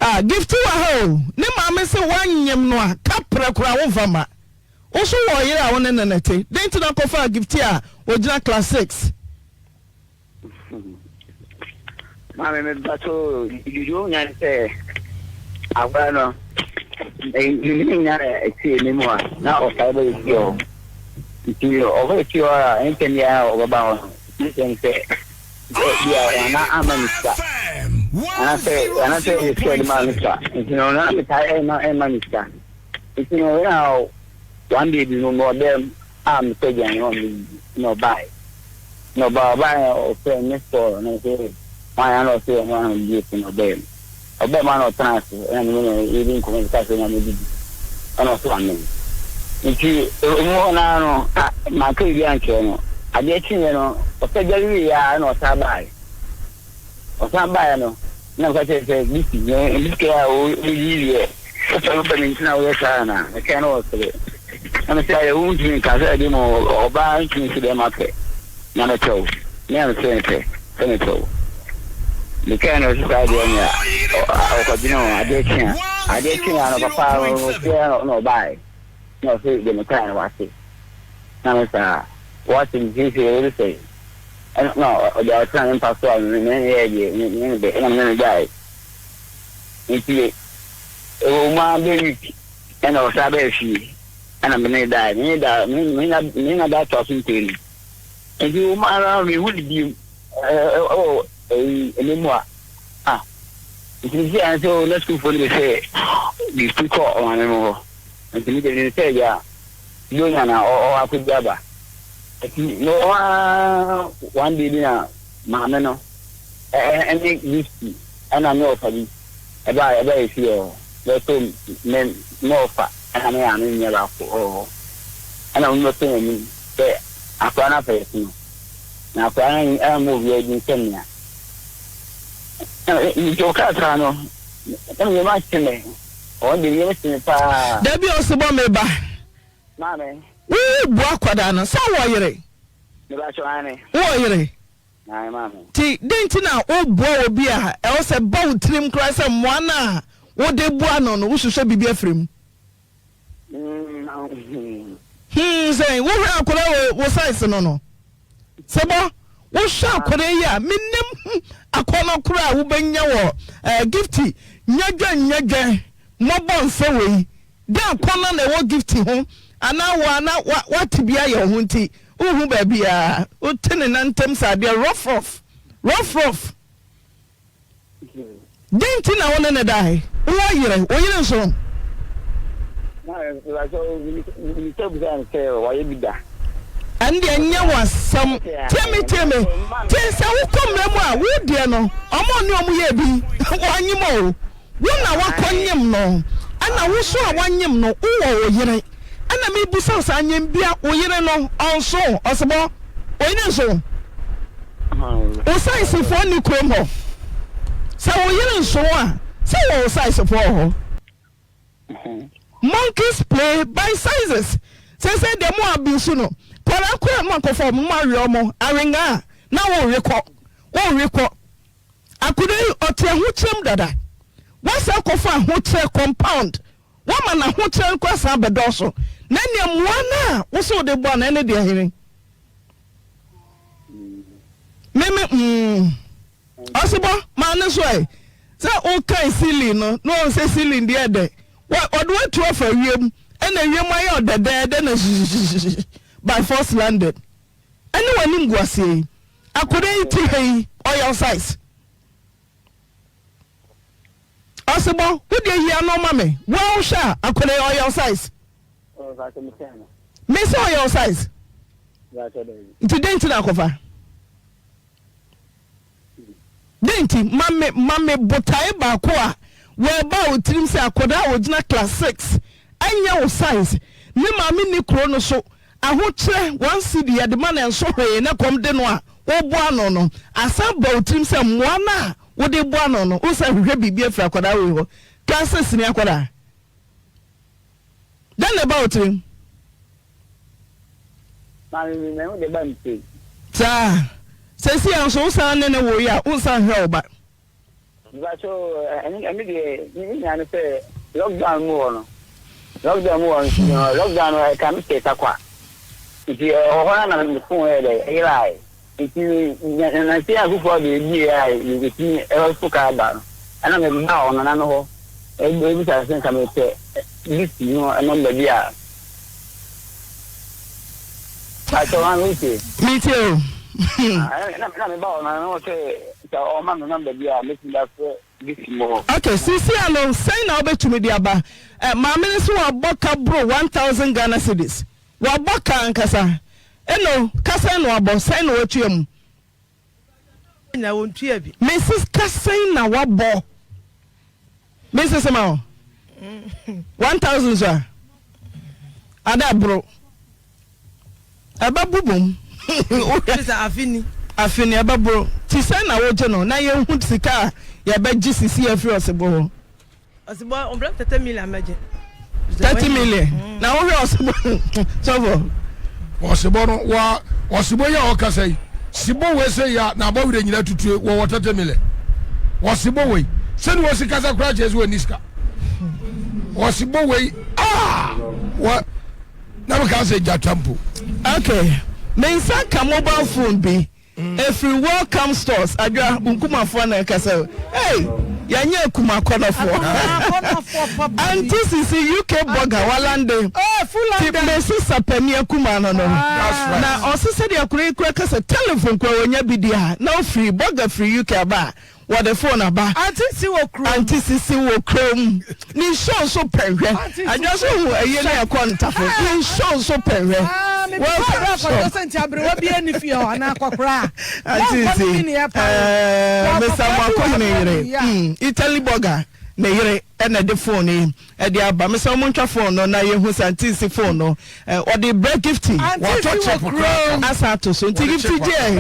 Ah, gift wɔ ha o. Ne maame se woanyem no a, ka prɛ koraa womfa mma. Wo so wɔ ɔyere a wo ne no na ɛte. Dɛn nti na kɔfaa gift a ogyina class 6? Maame me ba so dwudwo nya ne sɛ akwadaa no ne nya ɛte ne mu a na ɔsae bɛyɛ fie hɔ nti ɔbɛyɛ fie hɔ a ntɛm yɛ a ɔbɛba hɔ no ntɛm sɛ bi a ɔna ama ne sika anasɛ anasɛ yɛ sika ɔde ma ne sika nti no na metaa ɛma ɛma ne sika nti no na one day bi no ɔdɛm a mekɔ aduane hɔ medidi na ɔbaeɛ na ɔbaa ɔbaeɛ ɔfrɛ me call na ɔsɛ hwan ana ɔsɛ ɔno ana ɔbie so na ɔbɛɛ mu. Ɔbaa mu a na ɔtena ase ɛna me ne no redi nkɔmmɔ mekaa sɛ na medidi ɛna ɔso amee. Nti emu hɔ no ara no a manka biribi ankyerɛ no. Adeɛ kyeeɛ no ɔsa dware wieeɛ ara ɛna ɔsan baeɛ. Ɔsan baeɛ no na meka kyerɛɛ no sɛ Bisi me sika a wodi deɛ wopɛ wopɛ me nti na woyɛ saa anaa? Mekae na ɔsere. Na mese ayɛ wontumi nka sɛ ɛde mu ɔbaa ntumi nsi bɛrima pɛ na mepɛ wo. Me a mese mepɛ sɛ mepɛ wo. Mekae na ɔse saa deɛ nea ɔkɔdwene ho adeɛ kye a adeɛ kye a no papa ɔseɛ na ɔbaeɛ na ɔse deɛ mekae no wate. Na me saa wate nti sɛ wode sɛe ɛna na ɔde ɔtena me mpa so a me ne yɛɛ deɛ me ne no bɛ ɛna me ne no daeɛ nti ɛwɔ mu ara bɛ week ɛna ɔsan bɛɛ fie ɛna me ne daeɛ me ne da me ne na da toa so mprenu nti wɔ mu ara mehu ne biem ɛwɔ ɛyi ɛnɛ mu a ah nti me si ayɛ sɛ o na sukuufoɔ no bɛ sɛ gift kɔ ɔmaame mu hɔ nti me deɛ me sɛ gya Buronya na ɔwɔ akɔdi aba. Nti mewɔ hɔ ara one day bi na maame no ɛne Gifty ɛna me ɔfa bi ɛbaa ɛbaa efie hɔ bɛto me me ɔfa ɛna me maame nua baako ɛwɔ hɔ ɛna wɔn bɛto m'anim sɛ akwadaa no afa yafunu na akwadaa no ɛmmɔ obiara din sɛ mmea. Nti ɔkaa saa no na me yam ahye me. Wɔn de wiem sen paa. Dabi osebɔ me ba. Maame. Wo bu akwadaa no sɛ wowɔ yere. Me ba kyɛw aane. Wowɔ yere. Aane maame. Ti den nti na wo boa obi a ɛwɔ sɛ ba wo tirim koraa sɛ mmoa no a wode boa no no wo hwehwɛ biribi afiri mu. Hmm sɛn wohwɛ akwadaa wɔ wo size no no sɛbɔ wohwɛ akwadaa yi a menim akɔnɔ koraa a wobɛnya wɔ eh, gifti nyadwa nyadwa mmɔbɔ nsɛ wei de akɔnɔ na ɛwɔ gifti ho anaa wo ana wate bi ayɛ wo ho nti wohu baabiaa wote ne nantam sɛ adeɛ rough rough rough rough. Dɛn nti na wo ne no dae? Wowɔ yere, wo yere nso ho. Ɛno deɛ nyɛ w'asɛm. Tie me, tie me. Tie sɛ wokɔ mmara mu a, wo deɛ no, ɔmo ne ɔmo yɛ bi, wɔanyem o. Wo na wakɔ nyem no, ɛna wo so a wanyem no, wowɔ wo yere. Ɛna mebisa wo sɛ anyem bia wo yere no ɔnso, ɔsebɔ, wo yere nso? Wo size foɔ nni kurom hɔ? Sɛ wo yere nso wo a, sɛ wɔ wo size foɔ wɔ hɔ? Monkeys play by sizes. Sɛsɛ deɛ mo abuse no, kwadaa koraa mo akɔfa ɔmo mo awe ɔmo awenga a na wo we kɔ, wo we kɔ. Akoda yi ɔte ahokyerɛm dada. Woasan kɔfa ahokyerɛ compound Woama n'ahokyerɛ no koraa san abɛdɔɔso, na ɛnneɛ mmoa no a wo se wode boa no, ɛne deɛ hene? Me me mm. Ɔsebɔ, maa ne so ɛ. Sɛ wokan ceiling no, na wɔn sɛ ceiling deɛ ɛdɛ. Ɔde watu afa wiem, ɛna wiem ayɛ ɔdɛdɛɛdɛ na zzzz by force landed. Ɛne w'anim guaseɛ yi. Akwadaa yi ti ha yi, ɔyɛ wo size. Ɔsebɔ, wo deɛ yi ano ma me. Wo a wohwɛ a, akwadaa yi ɔyɛ wo size? Me sɛ ɔyɛ wo size? Nti dɛn nti na akɔfa? Dɛn nti? Ma me ma me botae baako a wɔɛba wo tirim sɛ akwadaa a ɔgyina class 6 ɛnyɛ wo size, ne maame nni kuro no so, Ahokyerɛ, one cedi yɛde ma no ɛnso hwee na kɔm de no a woboa no no, asan ba wo tirim sɛ mmoa no a wode boa no no wosan hwehwɛ biribi afiri akwadaa wei hɔ, class six ni akwadaa. Dɛn na ɛba wo tirim? Maame mi na ɛho de ba me tirim. Saa, sɛsi a nso wosan ne ne woeɛ a wonsan nhwɛ wo ba. Mpakyɛw ɛno ɛno deɛ ne nyinaa ne sɛ lockdown mu hɔ no lockdown mu hɔ nti no lockdown no ɛka me hyɛ sakwa nti ɛwɔ hɔ na me phone yɛ dɛ ɛyerae nti nansi a foforɔ de ebie a yɛtumi ɛfo kaa ba no ɛna me ba ɔnana no hɔ ebisa sɛ nka mepɛ list no nɔmba bi a Pakyɛw ah me tie. Me tie o. Na me ba hɔ no na ɔsɛ sɛ ɔma me number bi a mɛtumi de afrɛ Bisi mu hɔ. Ok sisi ano sɛn na wobɛtumi de aba? Eh, maame no so wabɔ ka boro 1000 Ghana cedis. Wabɔ ka ankasa. Eno, ka sɛn na wabɔ? Sɛn na watua mu? Nyinaa wɔntua bi. Mese ka sɛn na wabɔ? Me nsese ma wo. 1000 so a. Ada boro. Ɛbɛbo bom. Wohwɛ. Afe ni. Afe ni ɛbɛboro. Ti sɛn na wogye no na yɛnhu sika a yɛbɛgye sisi afiri ɔsebɔ hɔ. Ɔsebɔ ɔbrɛ 30 million mɛgye. 30 million. Mm. Na wohwɛ ɔsebɔ sɔfo. Ɔsebɔ no wa ɔsebɔ yi a ɔkasa yi sebɔ wei sɛ ya na abɔ werɛ nyina tutue wɔwɔ 30 million. Ɔsebɔ wei sɛne wɔsi kasa koraa kyerɛ sɛ wɔnni sika. Ɔsebɔ wei ah wɔ Na me ka sɛ gyata mpo. Ok me nsa ka mobile phone bi ɛfiri welcome stores adwa nkumafoɔ na ɛkasa hey yɛnyɛ akumakɔnɔfoɔ anti sisi UK bɔga walande ti mesi sapani akuma no no na ɔse sɛdeɛ akora yi kura kasa telephone kura wɔnya bi di a na ofiri bɔga firi UK aba a Wɔde phone aba. Auntie si wɔ kurom. Auntie sisi wɔ kurom. Ne show nso pɛ hwɛ. Adwa so hu ɛyɛ ne ɛkɔ ntafo. Ne show nso pɛ hwɛ. Ah, me bisa abira akɔdɔ sɛ nti aberewa bi ani fie hɔ anaa akɔkora. Auntie si. Ɛɛ Mr. Mwako ne yere. Mm, Italy burger ne yere ɛna ɛde phone yi. Ɛde aba me sɛ ɔmo ntwa phone no na yɛhu sɛ auntie si phone no ɔde brɛ gifty Auntie si wɔ kurom. Asa ato so nti gifty gye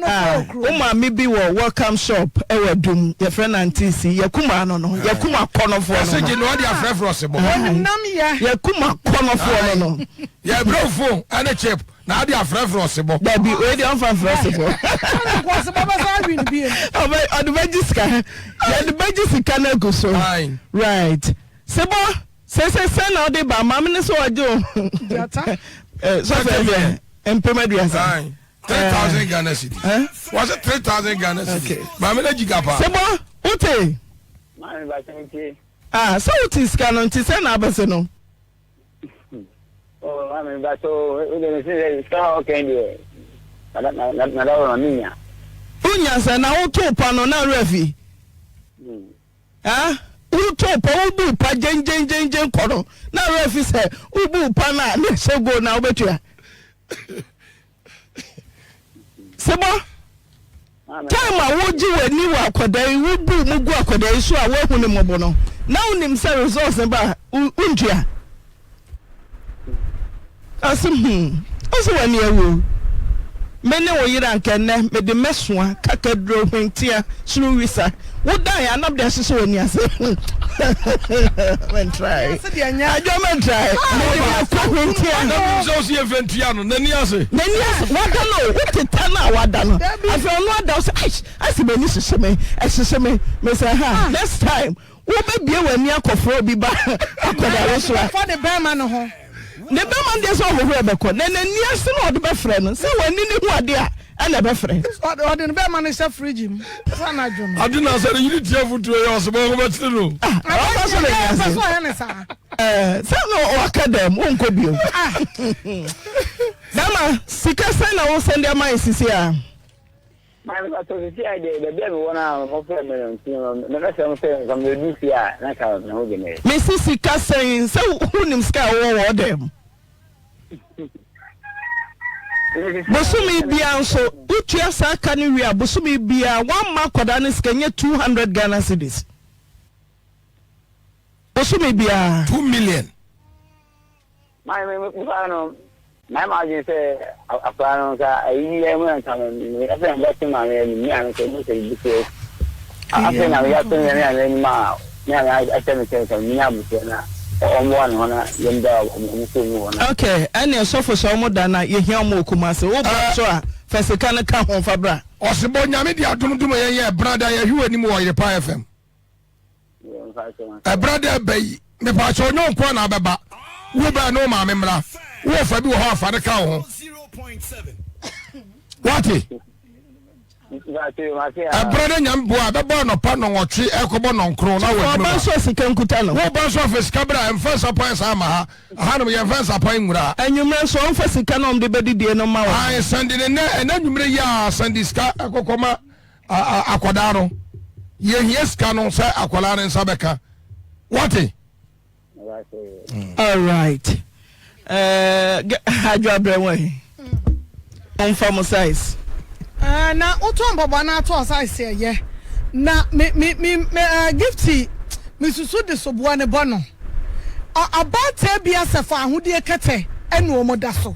ah wo maame bi wɔ welcome shop ɛwɔ adum yɛfrɛ no auntie si yɛkum ano no yɛkum akɔnɔfoɔ no no gye na ɔde afrɛfrɛ ɔsebɔ yɛkum akɔnɔfoɔ no no yɛbrɛ phone ɛne chip Na ade afrɛfrɛ ɔsebɔ. Dabi, wei deɛ ɔmfa mfrɛ ɔsebɔ. Ɔsebɔ bɛsa awi no biem. Ɔbɛ ɔde bɛgye sika. Yɛde bɛgye sika no agu so. Right. Sebɔ, sese sɛn na ɔde ba maame no sɛ ɔgye o. Gyata. Sɔfɛ deɛ mpem aduasa. 3000 Ghana cedis. Wɔsɛ 3000 Ghana cedis. Maame no agyi ga paa. Sebɔ, wote? Maame ba sɛ ntie. Ah, sɛ wote sika no nti sɛ na abɛse no. Oh, maame ba so o de ne sɛ sika a ɔkɛn deɛ na da wɔ ma menya. Wonya sɛ na woto pa no na werɛ fi. Ah, woto pa wobu pa gyengyengyengyen kɔ no na werɛ fi sɛ wobu pa no a na ɛhyɛ goal na wobɛtua. Sebɔ, time a wogye w'ani wɔ akwadaa yi, wobu mu gu akwadaa yi so a woahu ne mmɔbɔ no, na wonim sɛ results no ba a, wontua. Ɔse hmm, ɔse w'ani awu. Me ne wo yere anka ɛnnɛ mede mɛsoa kakaduro hwentia soro wisa. Wo dan a na mede ahyehyɛ w'ani ase. Mɛntrae. Adwo mɛntrae. Mede mɛkɔ hwentia. Na menim sɛ wo se yɛmfa ntua no. N'ani ase. N'ani ase. Wada no o. Woteta no a wada no. Afei ɔno ada wo sɛ aish ase m'ani hyehye me. Ɛhyehye me. Mesɛ ha next time Wobɛbue w'ani akɔfrɛ obi ba akwadaa no so a. Fa ne bɛrima no ho. Ne bɛrima no deɛ sɛ ɔhohoro ɛbɛkɔ na n'ani ase na ɔde bɛfrɛ no sɛ w'ani no hu adeɛ a ɛna ɛbɛfrɛ. Ɔde ne bɛrima no hyɛ fridge mu sɛ anadwo no. Ade na sɛ ne yere tie afotuo yi a ɔsɛ bɔ bɛkyere no. Ah, ɔfa so n'ani ase. Ɔpɛ sɛ ɔyɛ ne saa. Ɛɛ sɛ no waka dɛm wonkɔ bio. Bɛrima sika sɛn na wosɛn de ama yɛ sisi a. Maame pastor sisi a deɛ baabi a mewɔ no a wɔfrɛ me no nti no mɛbɛsrɛ mo sɛ nka medu fie a na nka me ho dwene. Mesi sika sɛn sɛ wonim sika a wowɔ wɔ ɔdan mu. Bosome biara nso wotua saa ka no wie a bosome biara woamma akwadaa no sika nyɛ 200 Ghana cedis bosome biara. 2 million. Maame me me paa no mayɛ m'adwene sɛ akwadaa no nka ayi yɛ mu na nka me afei na mebɛto maame anim me maame sɛ mo sɛ bibi sɛ afei na meyɛ ato me maame anim a me maame ahyɛ me sɛ nka menya abusua na ɔmmoa ne ho na yɛmda ɔmo kurom hɔ na. Okay, ɛne sɔfo sɛ ɔmo da na yɛhia ɔmo wɔ Kumasi. Wo ba nso a, fa sika no ka ho fa bra. Ɔsebɔ Nyame de adom dom yɛn yɛ ɛbrada yɛhwe w'anim wɔ Ɔyerepa FM. Ɛberɛ dɛ ɛbɛ yi mepaakyɛ ɔnyɛ nkoa na abɛba wo bɛɛ ne wo maame mmra wo ɔfa bi wɔ hɔ afa ne ka wo ho wate ɛberɛ dɛ nyame boa ɛbɛbɔ anɔpa nɔnwɔtwe ɛkɔbɔ nɔnkron na wɔ adwuma nso sika nkuta no wo ba nso afɛ sika berɛ a ɛmfa nsapan saa ma ha ahanom yɛmfa nsapan nwura anwummerɛ nso ɔmfa sika na ɔmde bɛdidie no ma wɔ sɛnde ne nɛ ɛnɛ anwummerɛ yi a sɛnde sika ɛkɔkɔ ma akwadaa no yɛhia sika no sɛ akwadaa no nsa bɛka wate. All right. Eh, adwo abrɛ wɔn yi. Ɔmfa mo size. Eh, na wotɔ mpaboa na atɔ size ɛyɛ. Na me me me me uh, gifty. Mesusu de soboɔ no bɔ no. Ɔ abaatan bi asɛ fa ahodie kɛtɛ ɛna wɔn da so.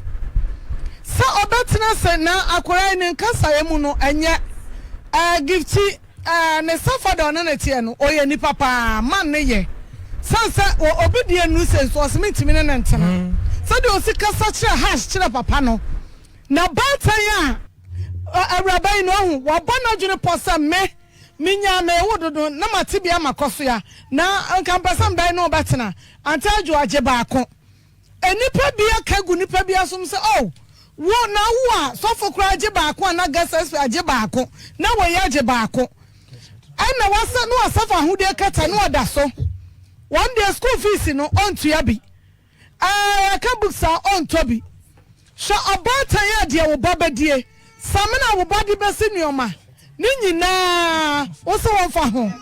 Sɛ ɔbɛtena ase na akwadaa yi ne nkasaeɛ mu no ɛnyɛ ɛɛ Gifty ɛɛ ne stepfather ɔne no teɛ no ɔyɛ nipa paa man ne yɛ sane sɛ wɔ obi deɛ nnuru sɛ nso ɔse mentumi ne no ntena sɛdeɛ ɔsi kasa kyerɛ harsh kyerɛ papa no na baatan a awuraba yi no ɔhu wabɔ n'adwene pɔ sɛ me Minyaa me wo dodo na mate bi ama kɔsoa na nka mpɛ sɛ mbɛn ne wo bɛtena Auntie Adwo agye baako Nnipa bi aka gu nipa bi asom sɛ oh wo na wo a sɔfo koraa agye baako ana guest expert agye baako na wei agye baako ɛna wasa na wasafa ahodie kata na ɔda so wɔn deɛ school fees no ɔntua bi. Ɛɛ yɛka books a ɔntɔ bi. Hwɛ ɔbaatan a deɛ wo ba bɛdie, samina a wo ba de bɛsi nnoɔma, ne nyinaa wo se wɔmfa ho.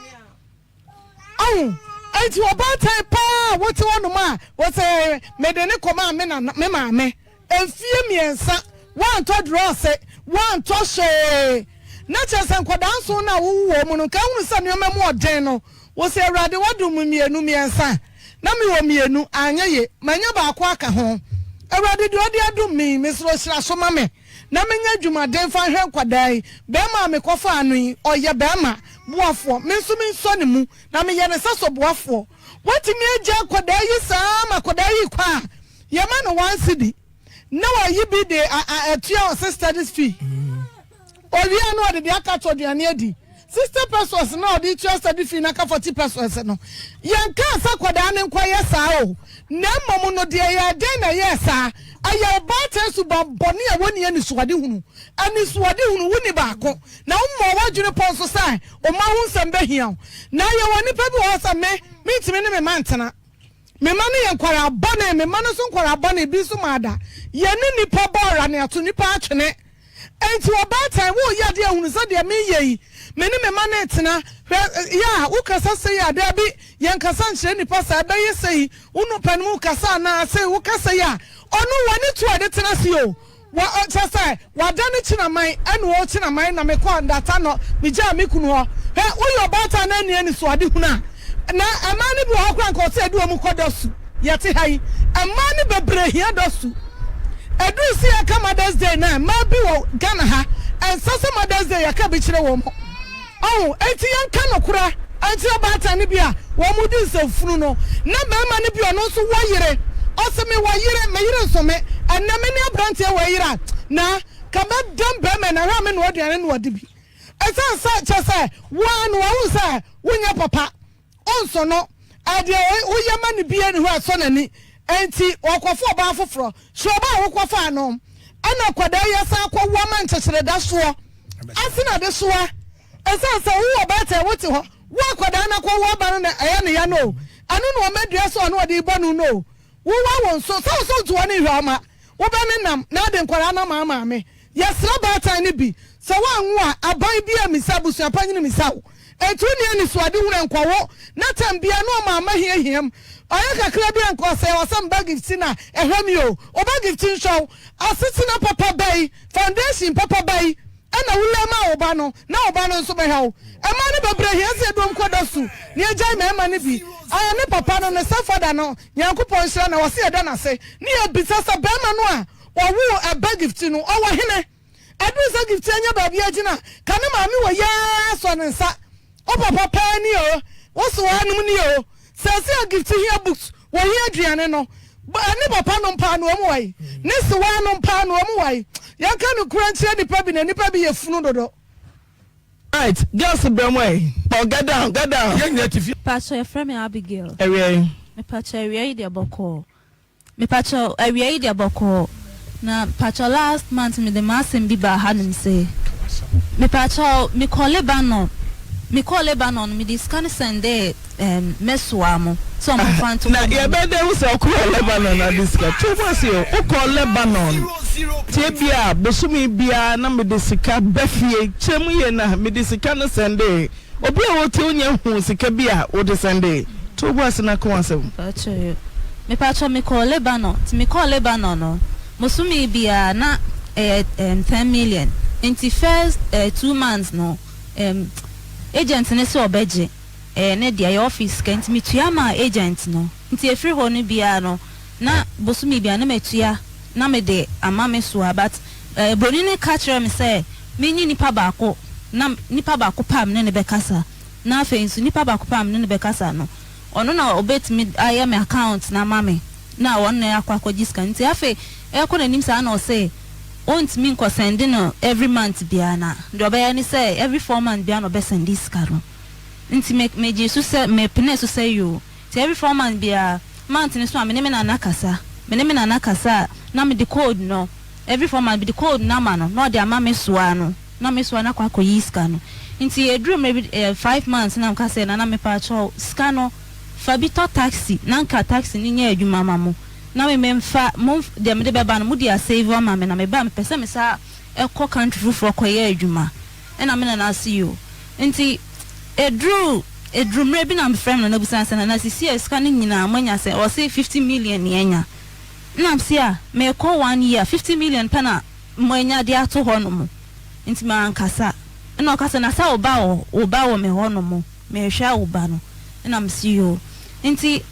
Ɔho, enti ɔbaatan paa a wote hɔnom a wo se mede ne kɔmaa me nana, me maame, mfie mmiɛnsa woantɔ drɔɔse, woantɔ hwee. Na kyerɛ sɛ nkwadaa nson no a wowo wɔn mu no, nka wohunu sɛ nnoɔma mu ɔden no, wo se Awurade woadom me mmienu, mmiɛnsa. Na mewɔ mmienu, anyɛ ye, manya baako aka ho. Awurade, deɛ ɔde adom me yi, mesrɛ ɔhyira so ma me, na menyɛ adwumaden mfa nhwɛ nkwadaa yi. Barima a mekɔfaa no yi, ɔyɛ barima boafoɔ, me nso mensɔ ne mu, na meyɛ ne sɛso boafoɔ. Woatumi agya akwadaa yi saa ara ma akwadaa yi rekɔ a, yɛma no one cedi. Na wayi bi de atua ɔse studies fee. Owie a na ɔde deɛ aka atɔ aduane adi. 60 pesos na ɔde tua study fee na aka 40 pesos no. Yɛnkaa sɛ akwadaa no nkɔyɛ saa o. Na mmom no deɛ ɛyɛɛ dɛn na ɛyɛɛ saa? Ɛyɛ ɔbaatan suban bɔne a wɔnni anisoadehunu. Anisoadehunu, wonni baako. Na wommɔɔ w'adwene pɔ nso sɛ wo mma ho nsɛm bɛhia wo. Na yɛwɔ nnipa bi wɔ hɔ sɛ me, mentumi ne me mma ntena. Me mma no yɛ nkwadaa bɔne, me mma no nso nkwadaa bɔne, bi nso maa da. Yɛne nnipa bɔ ɔra ne ato nnipa atwene. Enti ɔbaatan, woreyɛ adeɛ a hunu sɛ deɛ mereyɛ yi, me ne me mma no retena. Hwɛ, yɛ a, wokasa sei a, daabi, yɛnkasa nkyerɛ nnipa saa, ɛbɛyɛ sei, wo no pɛ no mu kasa anaa sei, woka sei a, ɔno w'ani to a ɛde tena ase o. Wa, ɔ, kyerɛ sɛ, wadane kyenaman, ɛna ɔrekyenaman na mekɔɔ Ndata nɔ, megyaa me kunu hɔ. Hwɛ, woyɛ ɔbaatan na anni anisoadehunu a, na mmaa no bi wɔ hɔ koraa anka ɔsɛ yɛde wɔn kɔ dɔsu. Yɛte ha yi, mmaa no bebree hia dɔsu. Ɛduru sɛ yɛka Mother's Day no a, mmaa bi wɔ Ghana ha, ɛnsɛ sɛ Mother's Day yɛka bi kyerɛ wɔn. Ɔho, enti yɛnka nokorɛ nkyerɛ baatan no bi a wɔn di nsɛmfunu no, na barima no bi ɔno nso wɔ yere, ɔse me wɔ yere, me yere nso me, ɛnnɛ me ne abranteɛ wei yere a, na ka mɛ dam barima yi na hwɛ a me noa aduane na ɔde bi, ɛsiane sɛ kyerɛ sɛ wo ara no wahu sɛ wo nyɛ papa. Ɔnsɔ no. Deɛ woyɛ ma no biara nni hɔ a ɛsɔ n'ani. Enti ɔkɔfa ɔbaa foforɔ. Hyɛ ɔbaa a wokɔfaa no. Ɛna akwadaa yi asan akɔwo ama nkyekyereda soɔ. Asene adesoa. Ɛsiane sɛ wowɔ ɔbaatan wote hɔ. Wo akwadaa no akɔwo aba no na ɛyɛ ne ya no o. Ɛno na ɔma dua sɛ ɔno ɔde rebɔ no no o. Wowa wo nso. Sɛ wo nso wote hɔ ne hwɛ ɔma. Wobɛnenam na ade nkwadaa no ama maame. Yɛsrɛ baatan no bi, sɛ woanwo a, aban biara mmisa, abusua panyin mmisa wo. Enti wonni anisoadehunu a nkɔwo na tɛm biara na ɔma ama hiahiam. Ɔyɛ kakra bi a nka ɔsɛe ɔsɛ mba gifti na ɛhwɛ me o. Wo ba gifti nhwɛ wo. Asetena papa bɛn, foundation papa bɛn na wo lay maa wo ba no na wo ba no nso bɛhwɛ wo. Mmaa no bebree hia sɛ yɛde wɔn kɔ dɔsu na yɛgyae mmarima no bi. Ɛɛ ne papa no, ne stepfather no, Nyankopɔn nhyira no, ɛwɔ sɛ yɛda no ase na yɛbisa sɛ barima no a Wɔwoo ɛba Gifty no, ɔwɔ hene? Ɛduru sɛ Gifty anya baabi agyina, ka ne maame wɔ yi ara sɔ ne nsa. Wo papa paa ni o, wo sewaa nom ni o. Seesei a Gifty hia books, wɔhia aduane no, ne papa nom paa no wɔn wɔ he? Ne sewaa nom paa no wɔn wɔ he? Yɛnka nokorɛ nkyerɛ nnipa bi na nnipa bi yɛ funu dodo. Right, girls brɛ mo ɛ. Oh, get down, get down. Yɛn nyinaa te fie. Pakyɛ yɛfrɛ me Abigail. Awia yi. Mepakyɛ awia yi deɛ bɔkɔɔ. Mepakyɛw awia yi deɛ bɔkɔɔ na pakyɛw last month mede m'asɛm bi baa hanom sɛ mepakyɛw mekɔ Lebanon mekɔɔ Lebanon no mede sika no sɛndee ɛɛm mɛsoa mo sɛ ɔmo nfa nto hɔ Na ma me. yɛbɛyɛ dɛn ahu sɛ ɔkɔɔ Lebanon ade sika? To bo ase o, wokɔɔ Lebanon nti ebia bosome biara na mede sika ba fie, kyerɛ mu yie na mede sika no sɛndee. Obi a wote wo nya huu sika bi a wode sɛndee. To wo bo ase na ka w'asɛm. Mpakyɛw mepakyɛw mekɔɔ Lebanon nti mekɔɔ Lebanon no bosome biaa na ɛyɛ ɛɛm ten million nti first ɛɛ two months no ɛɛm agent no se ɔbɛgye. Ɛyɛ ne dea, ɛyɛ office sika nti metua maa agent no. Nti ɛfiri hɔ no biara no na bosome biara na matua na mede ama me soa but eh, broni no ka kyerɛɛ me sɛ menyi nipa baako na nipa baako pɛ a me ne no bɛkasa na afei nso nipa baako pɛ a me ne no bɛkasa no ɔno na ɔbɛtumi ayɛ me account no ama me na ɔno na akɔ akɔgye sika no nti afei ɛrekɔ n'anim saa na ɔse ɔntumi nkɔ sɛnde no every month biara na deɛ ɔbɛyɛ ne sɛ every 4 months biara na ɔbɛsɛnde sika no. Nti me megyee so sɛ mepenee so sɛ yoo. Nti every 4 months biara, month no so a me ne me nana kasa. Me ne me nana kasa a, na mede code no, every 4 months mede code no ama no na ɔde ama me soa no, na me soa no akɔ akɔyi sika no. Nti ɛduruu mmerɛ bi eh, 5 months na meka sɛ nana mepaakyɛw sika no fa bi tɔ taxi na nka taxi no nyɛ adwuma ma mo na me memfa mo deɛ mede bɛba no mode asave ama me na meba a mepɛ sɛ mesan kɔ country foforɔ kɔyɛ adwuma. Ɛna me nana ase yoo. Nti ɛduruu ɛduru mmerɛ bi na mefrɛ me nana bisa no sɛ nana sisi a sika no nyinaa moanya sɛn? Ɔse 50 million na yɛanya. Ɛna mese a merekɔ one year 50 million pɛ na moanya de ato hɔ nom. Nti mankasa. Ɛna ɔka sɛ na sɛ wo ba wɔ wo ba wɔ me hɔ nom merehwɛ wo ba no. Ɛna mese yoo. Nti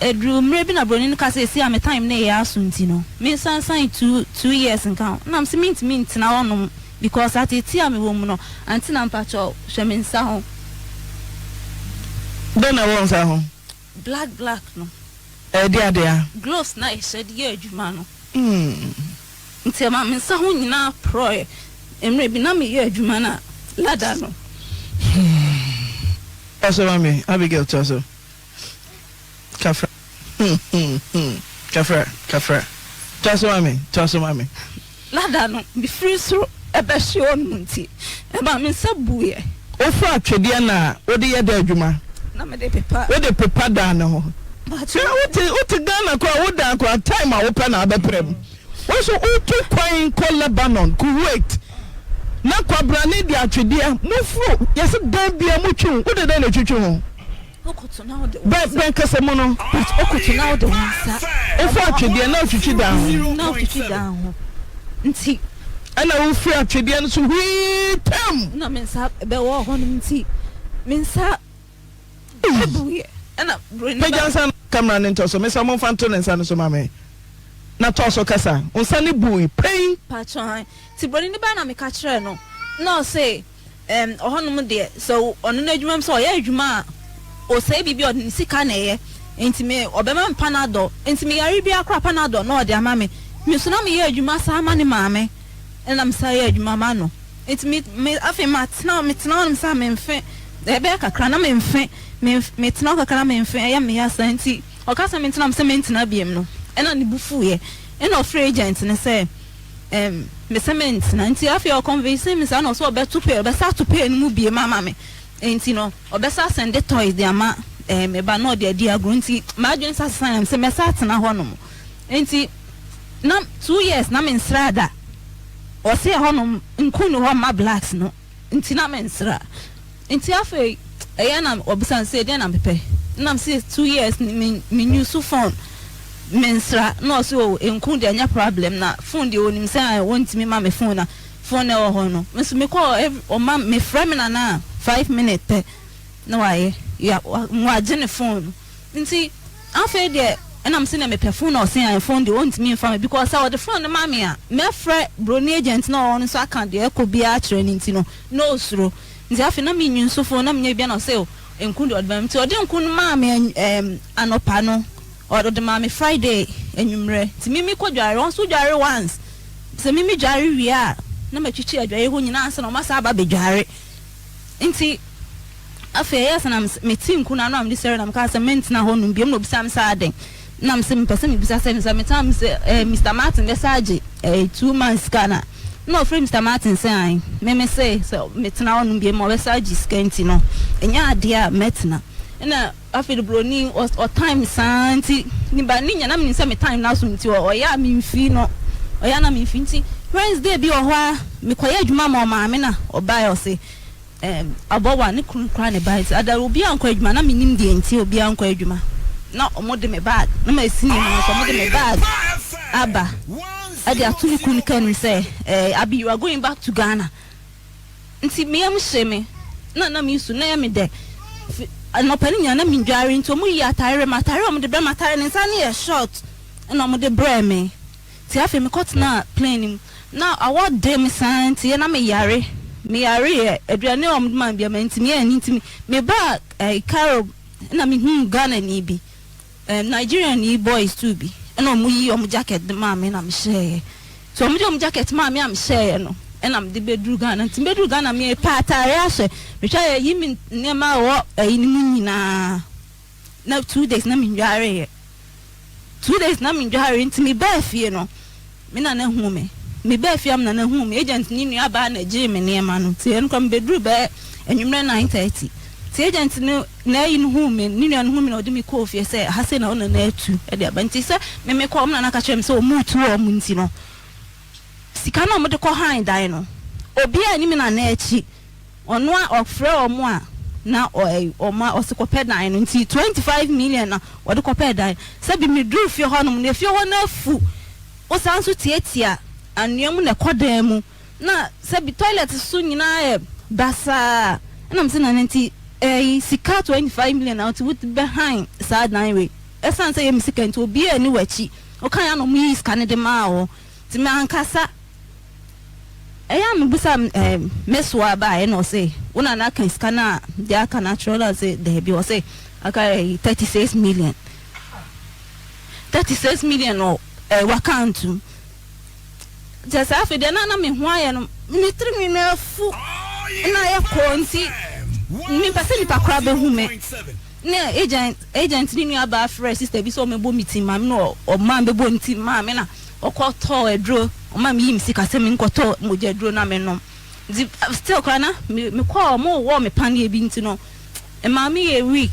Ɛduruu mmerɛ bi na broni no ka sɛ seesei a me time no reyɛ aso nti no me nsan sign 2 2 years nka ho. Ɛna mese mentumi ntena hɔ nom because ateetee a mewɔ mu no ante na mpakyɛw hwɛ me nsa ho. Dɛn na ɛwɔ wo nsa ho? Black black no. Ɛyɛ de adea? Gloves no a yɛhyɛ de yɛ adwuma no. Nti ɛma me nsa ho nyinaa porɔeɛ. Mmerɛ bi na meyɛ adwuma no a ladder no. Toa so ma me, Abigail toa so. Kafra hmm hmm hmm Kafra kafra Toa so ma me toa so ma me. Ladder no mefiri soro bɛhye hɔ nom nti ɛmaa me nsa buiɛ. Woforo atwedeɛ na wode yɛ dɛn adwuma? Na mede pepa. Wode pepa dan no ho. Mpakyɛw. Hwɛ wote wote Ghana koraa wo dan koraa time a wopɛ na abɛpra mu. Wo nso wotu kwan kɔ Lebanon, Kuwait na kwabrane de atwedeɛ moforo yɛse dan biara motwi ho wode dɛn na ɛtwitwi ho? Wokoto na wode wo Bɛn nsa. bɛn kasa mu no. But wokoto na wode wo nsa. Wofa atwedeɛ na wotwitwi dan ho. Na wotwitwi dan ho nti. Ɛna wofiri atwedeɛ no so hwii tɛm. Na me nsa bɛwɔ hɔnom nti me nsa buiɛ ɛna buroni ba. Pagya nsa no camera no ntɔ so mesa momfa nto ne nsa no so ma me na tɔ so kasa wo nsa no bui pɛn. Paatwɔ han nti buroni no ba na meka kyerɛɛ no na ɔse. Ɛm, ɔhɔnom deɛ, sɛ ɔno n'adwuma mu sɛ ɔyɛ adwuma a, ɔsɛe biribi a, ɔde ne sika na ɛyɛ. Enti me, ɔbɛma me panadol. Enti me yare biara koraa panadol na ɔde ama me. Me nso na meyɛ adwuma saa ma ne maame, ɛna mesan yɛ adwuma ma no. Enti me, me, afei matena, metena hɔnom saa memfe, ɛbɛyɛ kakra na memfe, me, metena hɔ kakra na memfe, ɛyɛ me ya saa nti, ɔka sɛ mentena, mese mentena biom no, ɛna ne bo fuiɛ. Ɛna ɔfrɛɛ agent no sɛ. Erm mese mentena nti afei ɔconvince me saa na ɔse ɔbɛto pay ɔbɛsa ato pay no mu biem ama me nti no ɔbɛsa asɛnde toys de ama eh, me ba na ɔde adi agorɔ nti m'adwene sa sesa na mese mɛsa atena hɔ nom nti na 2 years na mensraa da ɔse ɛhɔ nom nku ni hɔ mma blacks no Nti na mensra. Nti afei ɛyɛ na ɔbisa me sɛ deɛn na mepɛ na mese 2 years ni me me use phone mensra na ɔse oh nku deɛ ɛnyɛ problem na phone deɛ ɔnim sɛ wɔntumi ma me phone na phone na ɛwɔ hɔ no me nso mekɔ every ɔma mefrɛ me nana a 5 minutes pɛ na wayɛ ya wagye ne phone no nti afei deɛ ɛna mese na mepɛ phone na ɔse ae phone deɛ ɔntumi mfa me because sɛ ɔde phone no ma me a mɛfrɛ broni agent na ɔwɔ no nso aka deɛ ɛkɔ biara akyerɛ no nti no na ɔsuro nti afei na menyi nso phone na menyɛ biribiara na ɔse nku deɛ ɔde ma me nti ɔde nku no maa me ɛɛm anɔpa no ɔde maa me Friday anwummerɛ nti me mekɔ dware wɔn nso dware once sɛ me me dware wie a na matwitwi adwareɛ hɔ nyinaa ansa na wɔn asan aba abɛdware. Ntsi afei ɛyɛɛ sɛ na metse nku no ano a mede sɔree na mekaa sɛ menntena hɔ nom biom na obisaa me sɛ adɛn na mese mepɛ sɛ mebisa sɛ sɛ metena hɔ sɛ eh, Mister Martin bɛsa agye eh, 2 months sika no a na ɔfrɛ Mister Martin sɛ ae me me se sɛ metena hɔ nom biom a ɔbɛsa agye sika nti no ɛnyɛ adeɛ a mɛtena ɛna afei de buroni ɔtan me saa nti ne ba ne nya na menim sɛ me time no aso nti ɔyɛ a memfii no ɔyɛ a na memfii nti Wednesday bi wɔ hɔ a mekɔyɛ adwuma ma ɔmaame na ɔbaeɛ ɔse ɛɛm abɔwa ne kunu koraa na ɛbaeɛ nti ada obiara nkɔ adwuma na menim deɛ nti obiara nkɔ adwuma na wɔde me bag na masi ne mu nso wɔde me bag aba ɛde ato ne kunu ka nim sɛ ɛɛ Abi you are going back to Ghana. Nti me yam hye me na na mesu na ɛyɛ me dɛ. Anɔpa no nyinaa na mendware nti ɔmo yii atare brɛɛ me. Atare a ɔmo de brɛɛ me, atare no nsa no yɛ short ɛna ɔmo de brɛɛ me. Nti afei mekɔ tenaa plane no mu. Na awɔ de me saa nti na me yare. Me yareɛ, aduane a ɔmo de maa me biara mantumi anni nti me baa ɛɛ Cairo ɛna me huu Ghanani bi. Ɛɛ Nigerian boys too bi ɛna ɔmo yi ɔmo jacket de maa me na me hyɛɛyɛ. Nti ɔmo de ɔmo jacket maa me a me hyɛɛyɛ no ɛna me de bɛduru Ghana. Nti me bɛduru Ghana me pɛ ataare ahyɛ. Me hwɛ a yɛyi me nneɛma a ɛwɔ ɛyi no mu nyinaa. Na 2 days na me ndwareeɛ. 2 days na me ndwareeɛ nti me baa fie no me nana huu me. Me baa fie a me nana huu me, agent ne nua baa na ɛgyee me nneɛma no. Nti ɛno koraa me bɛduru bɛyɛ anwummerɛ 9:30. Nti agent no n'ayi no huu me, ne nua no huu me na ɔde me kɔɔ fie sɛ ha sei na wo nana atu de aba. Nti sɛ me mekɔɔ, me nana ka kyerɛɛ me sɛ wɔn retu wɔn nti no, sika no a wɔde kɔ han dan no, obiara nni me nana akyi. Ɔno a ɔfrɛ wɔn a na wɔn a ɔse kɔpɛ dan no nti 25 million na wɔde kɔpɛɛ dan. Sɛbi meduru fie hɔnom no, efie hɔ no afu. Wosan nso tiatia anwea mu na ɛkɔ dan mu. Na sɛbi toilet so nyinaa yɛ basaa. Ɛna mese nana nti ɛyi sika 25 million na wote wode bɛhan saa dan wei. Ɛsan sɛ ɛyɛ me sika nti obiara nni w'akyi. Wokaeɛ a na wɔyii sika no de maa wo. Nti mankasa. Ɛyɛ a mebisa ɛɛ me soa baeɛ na ɔse wo nana aka sika no a deɛ aka no akyerɛ wo na ɔse daabi ɔse aka ɛyi 36 million. 36 million wɔ ɛɛ w'account mu. Kyerɛ sɛ afei deɛ na na me ho ayɛ no, me tiri nwi no afu na ayɛ kɔɔ nti mempɛ sɛ nipa koraa bɛhu me. Na agent agent ne nua baa frɛ sister bi sɛ ɔmmɛbɔ me ti ma me na ɔmaa bɛbɔ ne ti maa me na ɔkɔ tɔɔ aduro ɔmaa me yi me sika sɛ menkɔtɔ mogya aduro na menom. Nti still koraa na me mekɔɔ ɔmo wɔɔ me paneɛ bi nti no Ɛmaa me yɛɛ weak.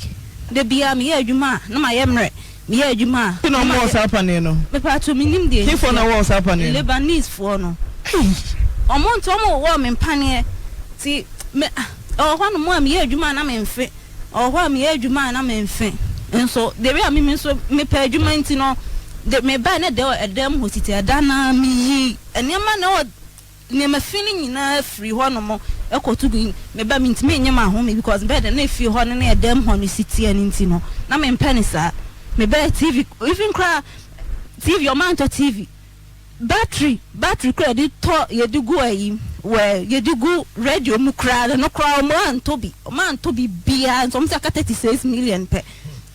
Da biara meyɛ adwuma a na mayɛ mmerɛ. Meyɛ adwuma a Hena na ɔmɔɔ mayɛ. saa paneɛ no? Mepatwo mennim deɛ Hefoɔ nti na a. wɔɔ saa paneɛ no? Lebanese foɔ no. Ɔmo nti ɔmo wowɔɔ me mpaneɛ. Nti me ɛwɔ hɔ nom a meyɛ adwuma a na memfe. Ɛwɔ hɔ a meyɛ adwuma a na memfe. Nso the way a me nso mepɛ adwuma nti no, de mebae na ɛda ɛdan mu hɔ titi ɛda no ara meyii nneɛma na ɛwɔ Nneɛma fi no nyinaa firi hɔ nom kɔto gu. Me ba mentumi nnye m'ahome because bɛyɛ dɛ na efie hɔ no ne ɛdɛm hɔ no si teɛ no nti no na mempɛ no saa. Me bɛyɛ TV even koraa TV ɔmo antɔ TV battery battery koraa yɛde tɔ yɛde gu ayi wɔ yɛde gu radio mu koraa no koraa ɔmo antɔ bi ɔmo antɔ biribiara nti ɔmo sɛ aka 36 million pɛ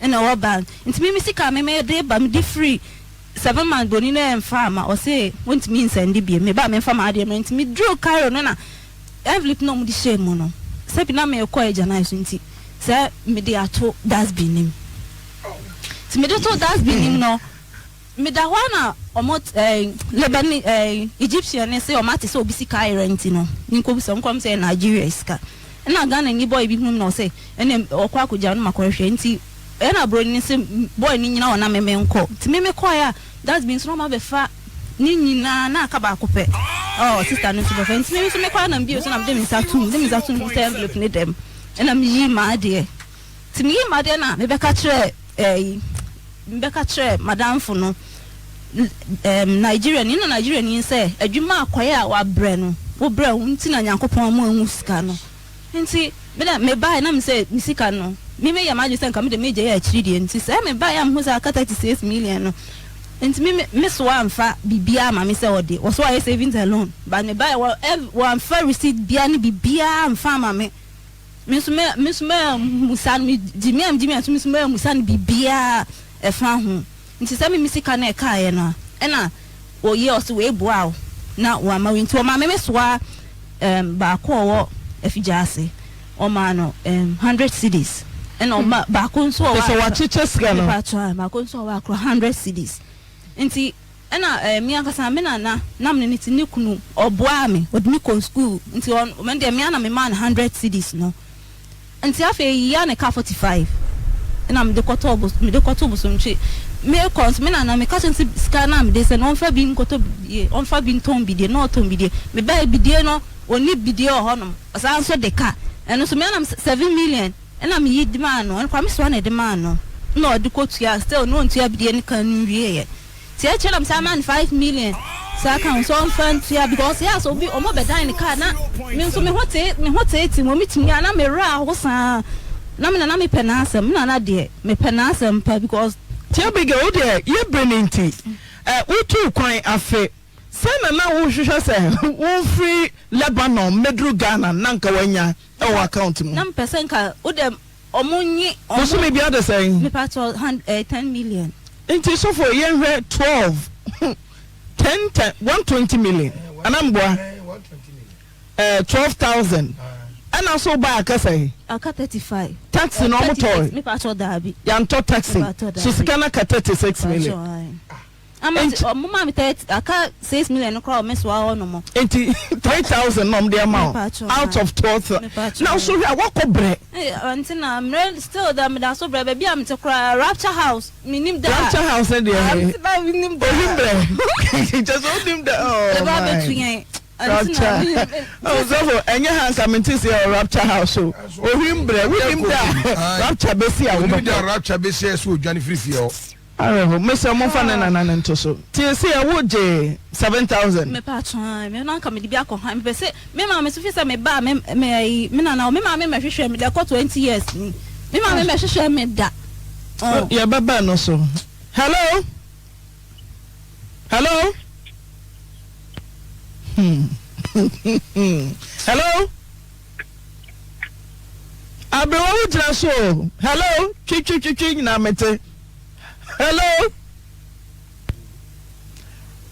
ɛna ɛwɔ bank nti me me sika a me mede ba mede firi Sɛ me man broni no ɛnfa ama ɔse ontumi nsɛnde bio me ba menfa m'adeɛ mmrɛ nti me duruu Cairo no na envelope no a wɔde hyɛɛ mu no sɛbi na merekɔ agyanan so nti sɛ mede ato dustbin no mu nti mede too dustbin no mu no meda hɔ a na wɔn ɛɛ Lebanese ɛɛ Egyptian ne se wɔn ate sɛ obi sika ayera nti no menkɔbisa wɔn kɔm sɛ Nigeria sika ɛna Ghana ni boy bi hu me na ɔse ɛna ɔkɔ akɔgya no makɔhwehwɛ nti Ɛna broni no se boy no nyina hɔ na me menkɔ. Nti me mekɔɛ a dustbin so na ɔmo abɛfa ne nyinaa na aka baako pɛ. Oh sister no nso bɛfa. Nti me nso mekɔɛ na mebue so na mede me nsa tum, mede me nsa tum sɛ envelope no dɛm. Ɛna meyii m'adeɛ. Nti meyii m'adeɛ na mebɛka kyerɛɛ ɛyi, mebɛka kyerɛɛ m'adamfo no, ɛɛm Nigeriani. Ɛna Nigeriani no sɛ adwuma akɔyɛ a wabrɛ no, wobrɛ wo nti na Nyankopɔn ama wahu sika no. Nti me dɛ me bae na me sɛ me sika no me me yɛ m'adwene sɛ nka me de me gyae akyiri deɛ nti sɛ me bae a me hu sɛ aka 36 million no nti me me so amfa biribiara ama me sɛ ɔde wɔ so ayɛ savings and loan but me bae wɔ wɔamfa receipt biara ne biribiara amfa ama me me nso me me nso mammusa no me gyimi a me gyimi a nso me nso mammusa no biribiara ɛfa ho. Nti sɛ me me sika no ɛkaeɛ no a ɛna ɔyie ɔse wei boa wo na wama wei nti ɔmaa me me soa ɛɛm baako a ɔwɔ afigya ase ɔmaa no ɛɛm 100 cedis ɛna ɔma baako nso ɔwɔ Kyerɛ sɛ wakyekyɛ sika no. Mepakyɛw ae baako nso ɔwɔ akora 100 cedis nti ɛna ɛɛ me ankasa me nana na me ne no te ne kunu ɔboaa me ɔde me kɔɔ school nti ɔno me deɛ me ara na me maa no 100 cedis no. Ntsi afei yia ne ka 45 na medze kɔtɔɔ bos medze kɔtoo bosomtwe. Mekɔ nso me nana meka kyerɛ no sɛ sika no a mede sɛ no ɔmfa bi nkɔtɔ bidie, ɔmfa bi ntɔn bidie na ɔtɔn bidie. Mebae bidie no ɔnni bidie wɔ hɔnom, ɔsan nso de ka. Ɛno nso me ara na 7 million na meyi de maa no, ɔno koraa me soa na ɛde maa no na ɔde kɔtua still na ɔntua bidie no ka no nwieɛ. Nti akyire na mesan maa no 5 million saa ka ho sɛ ɔmfa ntua because yɛ a sɛ obi ɔmo bɛdan ne car na me nso me ho tee me ho teetee mu metumi a na me werɛ aho saa. Na me nana mepɛ n'asɛm, me nana deɛ mepɛ n'asɛm pa because. Nti Abigail wo deɛ yɛ bere no nti ɛ wotuu kwan afe sɛn na na wohwehwɛ sɛ womfiri Lebanon mmɛduru Ghana na nka woanya wɔ w'account mu? Na mepɛ sɛ nka wo deɛ ɔmo nye ɔmo. Bosome biara de sɛn? Mepakyɛw hand ɛɛ 10 million. Nti sɔfo yɛnhwɛ 12 10 10 120 million anaa mboa? Eh, 12,000. Ɛna so ba aka sɛn? Aka 35. Taxi na ɔmo tɔɔ. Mepa kyɛw daabi. Yantɔ taxi. So sika no aka 36 million. Ama ɔmo maa mi 30 aka 6 million no koraa ɔmo soa hɔ nom. Nti 3,000 na ɔmo de ama wo out of 12. Na so hwɛ a wakɔ brɛ. Nti na mmerɛ still da meda so brɛ baabi a mete koraa, Rapture House, menim da. Rapture House ne deɛ menim da. Ohim brɛ. Kyɛ sɛ onim da. Oh my. Ɛba abɛtu yɛn. Rapture. Oh, sɔfo, ɛnyɛ ha nka mente sɛ ɛwɔ Rapture House o. Ohim brɛ, wonim da rapture bɛsi a wobɛkɔ. Da rapture bɛsi a ɛsɛ odwane firi fie hɔ. Awerɛho, mesɛ momfa ne nana no nto so. Nti ɛsɛ yɛ wo gye 7,000. Mepa atwɛn, me nanka mede bi akɔ han. Mepɛ sɛ me maame so fi sɛ me ba me me ayi me nana me maame mɛhwehwɛ me da kɔ 20 years ni. Me maame mɛhwehwɛ me da. Oh. Yɛbɛbɛn no so. Hello? Hello? Hello? Aberewa wo gyina so o. Hello? Twitwitwitwi nyinaa mete. Hello?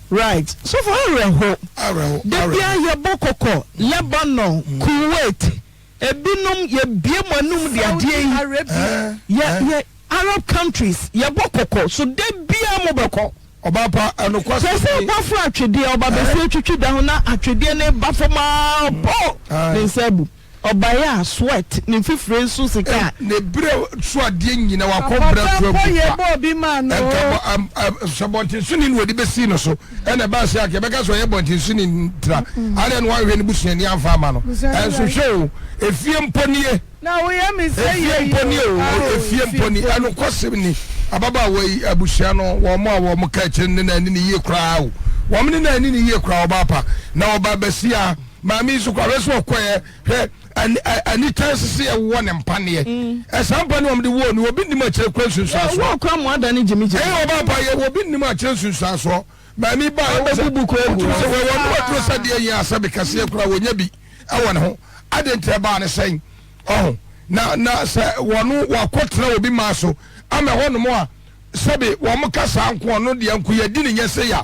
Right. Sɔfo awerɛho. Awerɛho. Da bia yɛbɔ kɔkɔ Lebanon, Kuwait, ebinom yɛbie mo anum de adeɛ Saudi yi. Arabia. Yɛ yɛ Arab countries yɛbɔ kɔkɔ so da bia mo bɛkɔ. Ɔbaa pa ɛnokwa Sɛ sɛ waforo atwedeɛ ɔba bɛsi atwitwi da ho na atwedeɛ ne ba fam aa ɔpɔ ne nsa abu. Ɔbaeɛ a sweat ne mfifire nso sika a. Ne berɛ so adeɛ nyina wakɔ Papa brɛ to bɔ agu yɛ kwa. bɔ obi ma no. Nka bɔ am am sɛ bɔntensoni na wɔde bɛsii no so ɛna ɛbaa sɛ anka yɛbɛka sɛ ɔyɛ bɔntensoni ntira adeɛ na wanhwɛ ne busuani amfa ama no. Busuani Ɛnso bɛn? hwɛ o, efie mpo nie. Na woyɛ me sɛ Efie yei mpo nie o, o, ao, efie mpo ni. Ɛnokwasɛm ni, ababaawa yi abusua no, wɔn a wɔn ka akyire no ne no anni no yie koraa o. Wɔn ne no anni no yie koraa, ɔbaa pa. Na ɔbaa basia, maame yi nso koraa, hwɛ sɛ ɔkɔeɛ, hwɛ ani ɛ anitan sese ɛwowɔ ne mpaneɛ. Ɛ saa mpaneɛ a wɔde wɔɔ no, obi nnim akyire koraa nsunsuansoɔ. Wɔɔ koraa mo adane gyimigyimi. Ɛyɛ ɔbaa pa, yɛ obi nnim akyire nsunsuansoɔ. Maame yi baa, ɛwɔ sɛ, Ɔbɛbubu koraa agu wotumi hɔ. sɛ wɔwɔ no aduro sɛ deɛ yɛn asɛbe kɛseɛ koraa wɔnya bi ɛwɔ ne ho. Adɛn nti ɛbaa ne sɛn? Ɔho na na sɛ wɔno wakɔtena obi maa so ama ɛhɔ nom a sɛbe wɔn ka saa nko ɔno deɛ nko yɛdi ne nyɛ sɛ ya.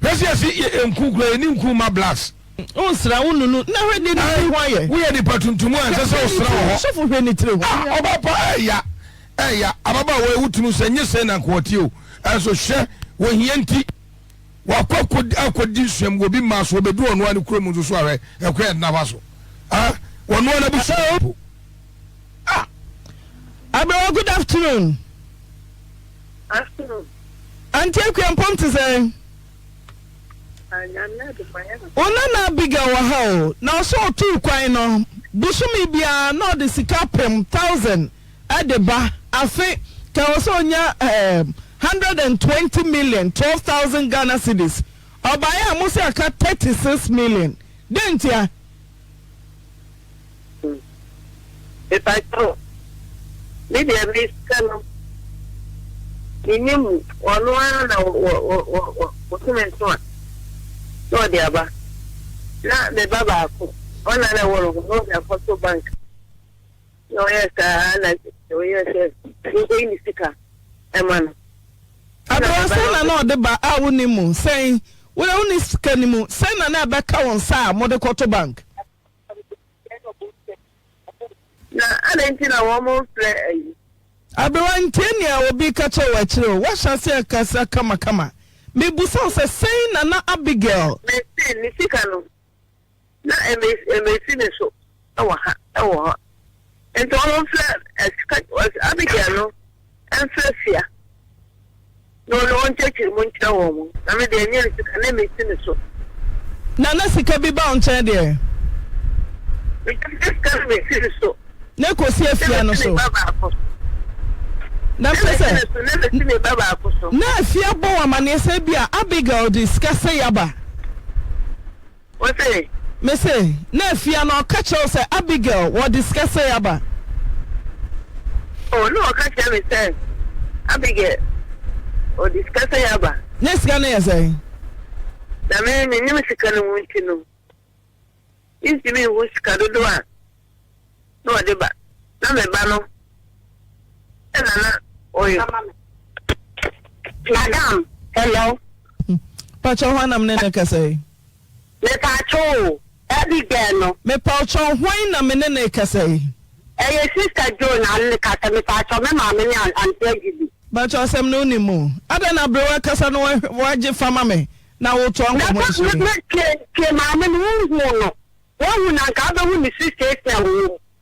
Hwɛ sɛ yɛsi yɛ nku kura yɛni nku ma blacks. Wonsra wo nunu na hwɛ deɛ ne tiri ho ayɛ. Woyɛ nipa tuntum a ɛnsɛ sɛ wosra wɔ hɔ. Sɔfo hwɛ ne tiri ho. Ah ɔba pa ɛya ɛya ababaawa yi wotumi sɛ nye sɛ na nka ɔte o ɛnso hwɛ wɔhia nti wakɔ akɔdi akɔdi nsuam wɔ bi maa so ɔbɛdu ɔno ara ne kurom nso so ahwɛ ɛkwan yɛde nafa so ah wɔno ara n'abusua mpo ah. Aberewa good afternoon. Afternoon. Auntie Akua mpom te sɛn? Nyame adom ayɛ no. Wo nana Abigail wɔ ha o, na ɔsɛ ɔtuu kwan no bosome biara na ɔde sika apem, thousand, de ba, afe ka ɛwɔ sɛ ɔnya ɛɛm 120 million, 12,000 Ghana cedis, ɔbaeɛ a mo se aka 36 million, dɛn ntia? Mepakyɛw, me deɛ me sika no, mennim mu, ɔno ara na bosome nso a na ɔde aba. Na me ba baako, ɔna na ɛwɔ no ho, na ɔde akɔto bank. Na ɔyɛɛ saa na ɔyɛɛ sɛ menkɔyi ne sika ɛma no. Aberewa sɛn na na ɔde ba a wonni mu? Sɛn? Wo deɛ wonni sika no mu, sɛn na na ɛbɛka wo nsa a mode kɔto bank? Na adɛn nti na wɔmfrɛ ayi? Aberewa ntie nea obi reka kyerɛ wo akyire o, woahyɛ aseɛ rekasa kamakama. Mebisa wo sɛ sɛn na na Abigail. Mese ne sika no na ɛmɛsi ne so wɔ ha wɔ hɔ nti ɔmfrɛ sika Abigail no mfrɛ Fia na ɔno ɔnkyerɛkyerɛ mu nkyerɛ wɔn mo na me deɛ ɛnyɛ ne sika na ɛmɛsi ne so. Na na sika bi ba wo nkyɛn deɛ? Mese sika no mɛsi ne so. Na ɛkɔsi afia no so. Na mpɛ sɛ. Na mɛsi ne ba baako so. Na afia bɔ wo amaneɛ sɛ ebia Abigail de sika sɛ yaba. Wose? Mese, na afia no ɔka kyerɛ wo sɛ Abigail wɔde sika sɛe aba? Oh, na ɔka kyerɛ me sɛ Abigail ɔde sika sɛn aba. Ne sika no yɛ sɛn? Na me mennim sika no mu nti no, mentumi nhu sika dodoɔ a na ɔde ba. Na me ba no ɛna na ɔyɛ. Madam, hello. Pakyɛ hwan na me ne no kasa yi? Mepaakyɛw o, Abigail no. Mepawkyɛw hwan na me ne no rekasa yi? Ɛyɛ sister Joe na ne kasa mepaakyɛw me maame ne aunty Agyidi. Mpakyɛw asɛm no wonim mu? Adɛn na aberewa kasa no wagye fa ma me na wotoa nkɔmmɔ yi so yi? Na tie tie maame no wonhuu no woahu no anka wobɛhu ne situation a ɔwɔ mu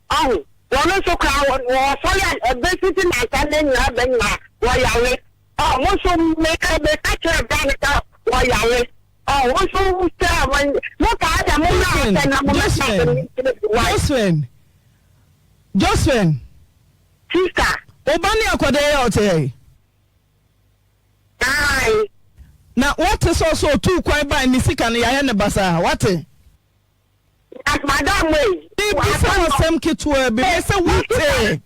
ɔho wɔno nso koraa wɔsɔre a ɛbɛsisi nansa nnɛ nyinaa bɛ nyinaa wɔyare ɔ mo nso meka meka kyerɛ bra no sɛ wɔyare. Josephine, Josephine, Josephine. Sister. Wo ba ne akwadaa yi a ɔte ha yi. Aye. Na wate sɛ ɔsɛ otuu kwan bae ne sika no yɛayɛ ne basaa wate. Madam wei. Mebisa wo asɛm ketewa bi mese wate.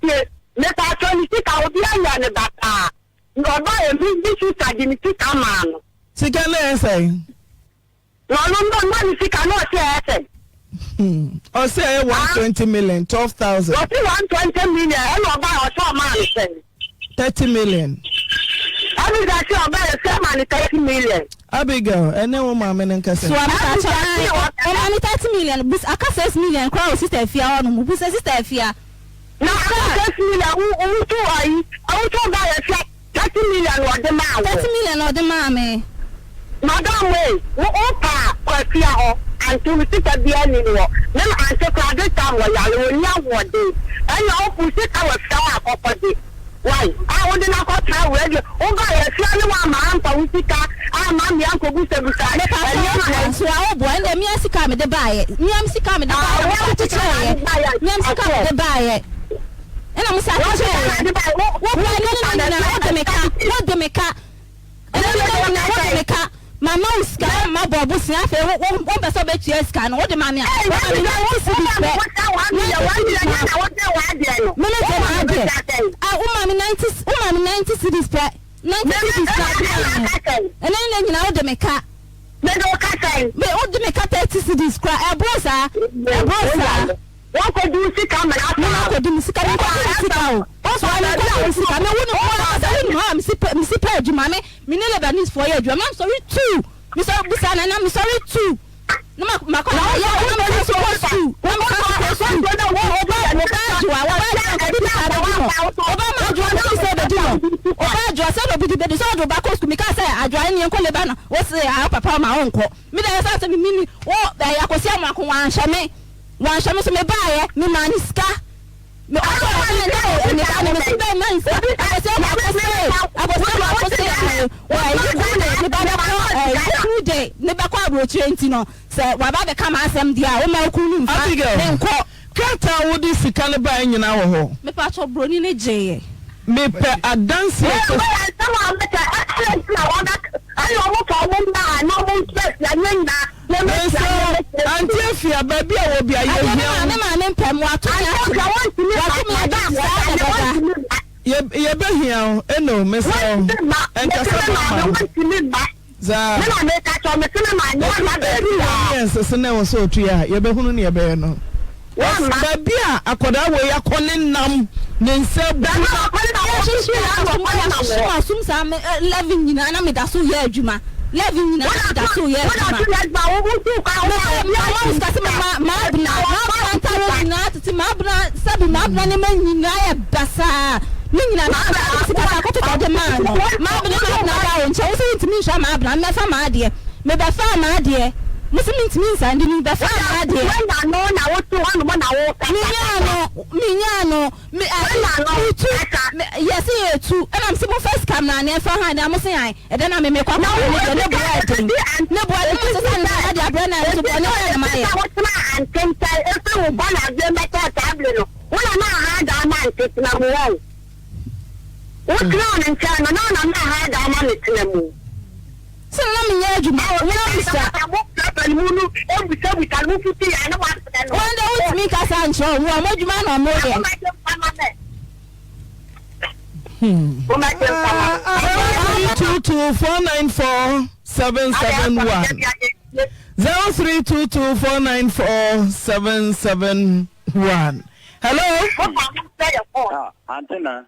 Mepatɔ ne sika obi ayɛ ne basaa. Na ɔbaeɛ me me sista de ne sika maa no. Sika no yɛ sɛn? Na ɔno no na ne sika no ɔse ɛyɛ sɛn? Ɔse ɛyɛ 120 million 12,000. Ɔse 120 million ɛna ɔbaeɛ ɔse ɔmaa no sɛn? 30 million. Abigail se ɔbaeɛ sɛ ɔmaa no 30 million. Abigail ɛne wo maame no nkasa. Soa me pakyɛ ae ɔmaa me 30 million bus aka 6 million koraa wɔ sister afia hɔ nom busa sister afia. Na aka 6 million wo wo to ayi wo to ba yɛ fia 30 million na ɔde maa wo. 30 million na ɔde maa me. Madam wei wo wo paa kɔ afia hɔ ante wo sika biaa nni ne hɔ me ma ante koraa this time ɔyare ɔnni ahoɔden ɛna wo wo sika wɔ afia hɔ a kɔkɔ gye wai a wode no akɔ tra radio wo ba yɛ afia ne wamma amfa wo sika amma me ankɔbusabusa Me pa kyɛw nneɛma wo boa nso a wo boa ɛnde mia sika a mede baayɛ mia me sika a mede baayɛ na mo sa kyekyɛɛyɛ mia me sika a mede baayɛ ɛna mo sa kyekyɛɛyɛ wo boa ne ne nyinaa wo de me ka wo de me ka ɛne ne ne nyinaa wo de me ka ma ma wo sika ma bɔ bosea afei wo wo wo mpɛ sɛ wobɛtua sika no wo de ma me a wo ma me 90 cedis pɛ 90 cedis na me me gye m'adeɛ a wo ma me 90 wo ma me 90 cedis pɛ. 90 cedis na ade maa me. Ɛnɛ ne nɛ nyinaa wode me ka. Mede wo ka sɛn? Me wode me ka 30 cedis koraa ɛboro saa ɛboro saa. Woakɔdi wo sika mena saa. Me makɔdi me sika menkɔdi me sika o. Ɔsɔre menkɔdi me sika me wo ne wo ankasa wonim how a mesi pɛ mesi pɛ adwuma me me ne Lebanese foɔ yɛ adwuma me sɔre tuu me sɔre busa na na me sɔre tuu. Na ma makɔ Na yɛ wo na me san so kɔ sukuu na me san so kɔ sukuu ɔba ɔba adwoa ɔba adwoa nka obi de saa bɛdi no ɔba ma adwoa nka obi sɛ bɛdi no ɔba adwoa sɛ na obi de bɛdi sɛ ɔde ɔba kɔ sukuu meka sɛ adwoa ɛne nkɔ leba na ɔse a papa ma ɔnkɔ me dɛ ɛsɛ sɛ me mini wɔ ɛyɛ akosi amoako wanhwɛ me wanhwɛ me so me baayɛ me maa ne sika Me ɔsɛ ɔbɛn na ɔwɔ ne ba no me so bɛn na nsa akɔsɛ ɔkɔ akɔsɛ akɔsɛ ɔkɔ akɔsɛ wɔ ɛyi kuru de ne ba bɛkɔ ɛyi kuru de ne bɛkɔ aburokyire nti no sɛ waba bɛka ma asɛm deɛ a woma okuru no nfa ne nkɔ. Krataa a wode sika no baeɛ nyinaa wɔ hɔ. Mepakyɛw broni no gyeeɛ. Mepɛ adanseɛ sɛ. Asɛm a meka ɛna nti na wɔn ɛna wɔn fa wɔn mma a na wɔn nkyerɛ nyɛ nyinaa. Mesrɛ wo, Auntie Afia, baabi a wɔ bia Adeɛ me yɛhia maame wo. maame mpɛ mo ato me ato me wato me ato me saa na ɛbɛba. Yɛbɛhia wo, Eno, mesrɛ wo, ɛnkasa ma ma. Saa. Ɛduru one year nsese na ɛwɔ sɛ ɔtua a, yɛbɛhunu nea ɛbɛyɛ no. Baabi a akwadaa wei akɔ ne nam ne nsa abu na. Yɛahyehyɛ m'asom saa me 11 nyinaa na meda so yɛ adwuma 11 nyinaa na meda so yɛ adwuma. Mama wo sika sɛ mama maabena maabena ntare nyinaa tete maabena sɛbi maabena nneɛma nyinaa yɛ basaa ne nyinaa na mede sika sa akɔtotɔ de maa no maabena maabena ba wo nkyɛn wo sɛ wontumi nhwɛ maabena mmɛfa maadeɛ mebɛfaa maadeɛ mo sɛ mentumi nsan de ni bɛfaa maadeɛ. Menyaa no menyaa no me metu yɛse yɛtu ɛna mese momfa sika mmra ne ɛmfa han na mo se an ɛdɛ na me mekɔ akɔfa ne deɛ ne boɔ ɛden ne boɔ ɛden mo sesa ne na de abrɛ na nso bɔne bɛn na mayɛ. Sɛ na menyɛ adwuma, na misa. Wɔn deɛ wontumi nkasa nkyerɛ wɔn, wɔn adwuma na wɔyɛ. Mommɛgye nsa ma me. 0322 494 771 0322 494 771 Hello. Ah, Antena.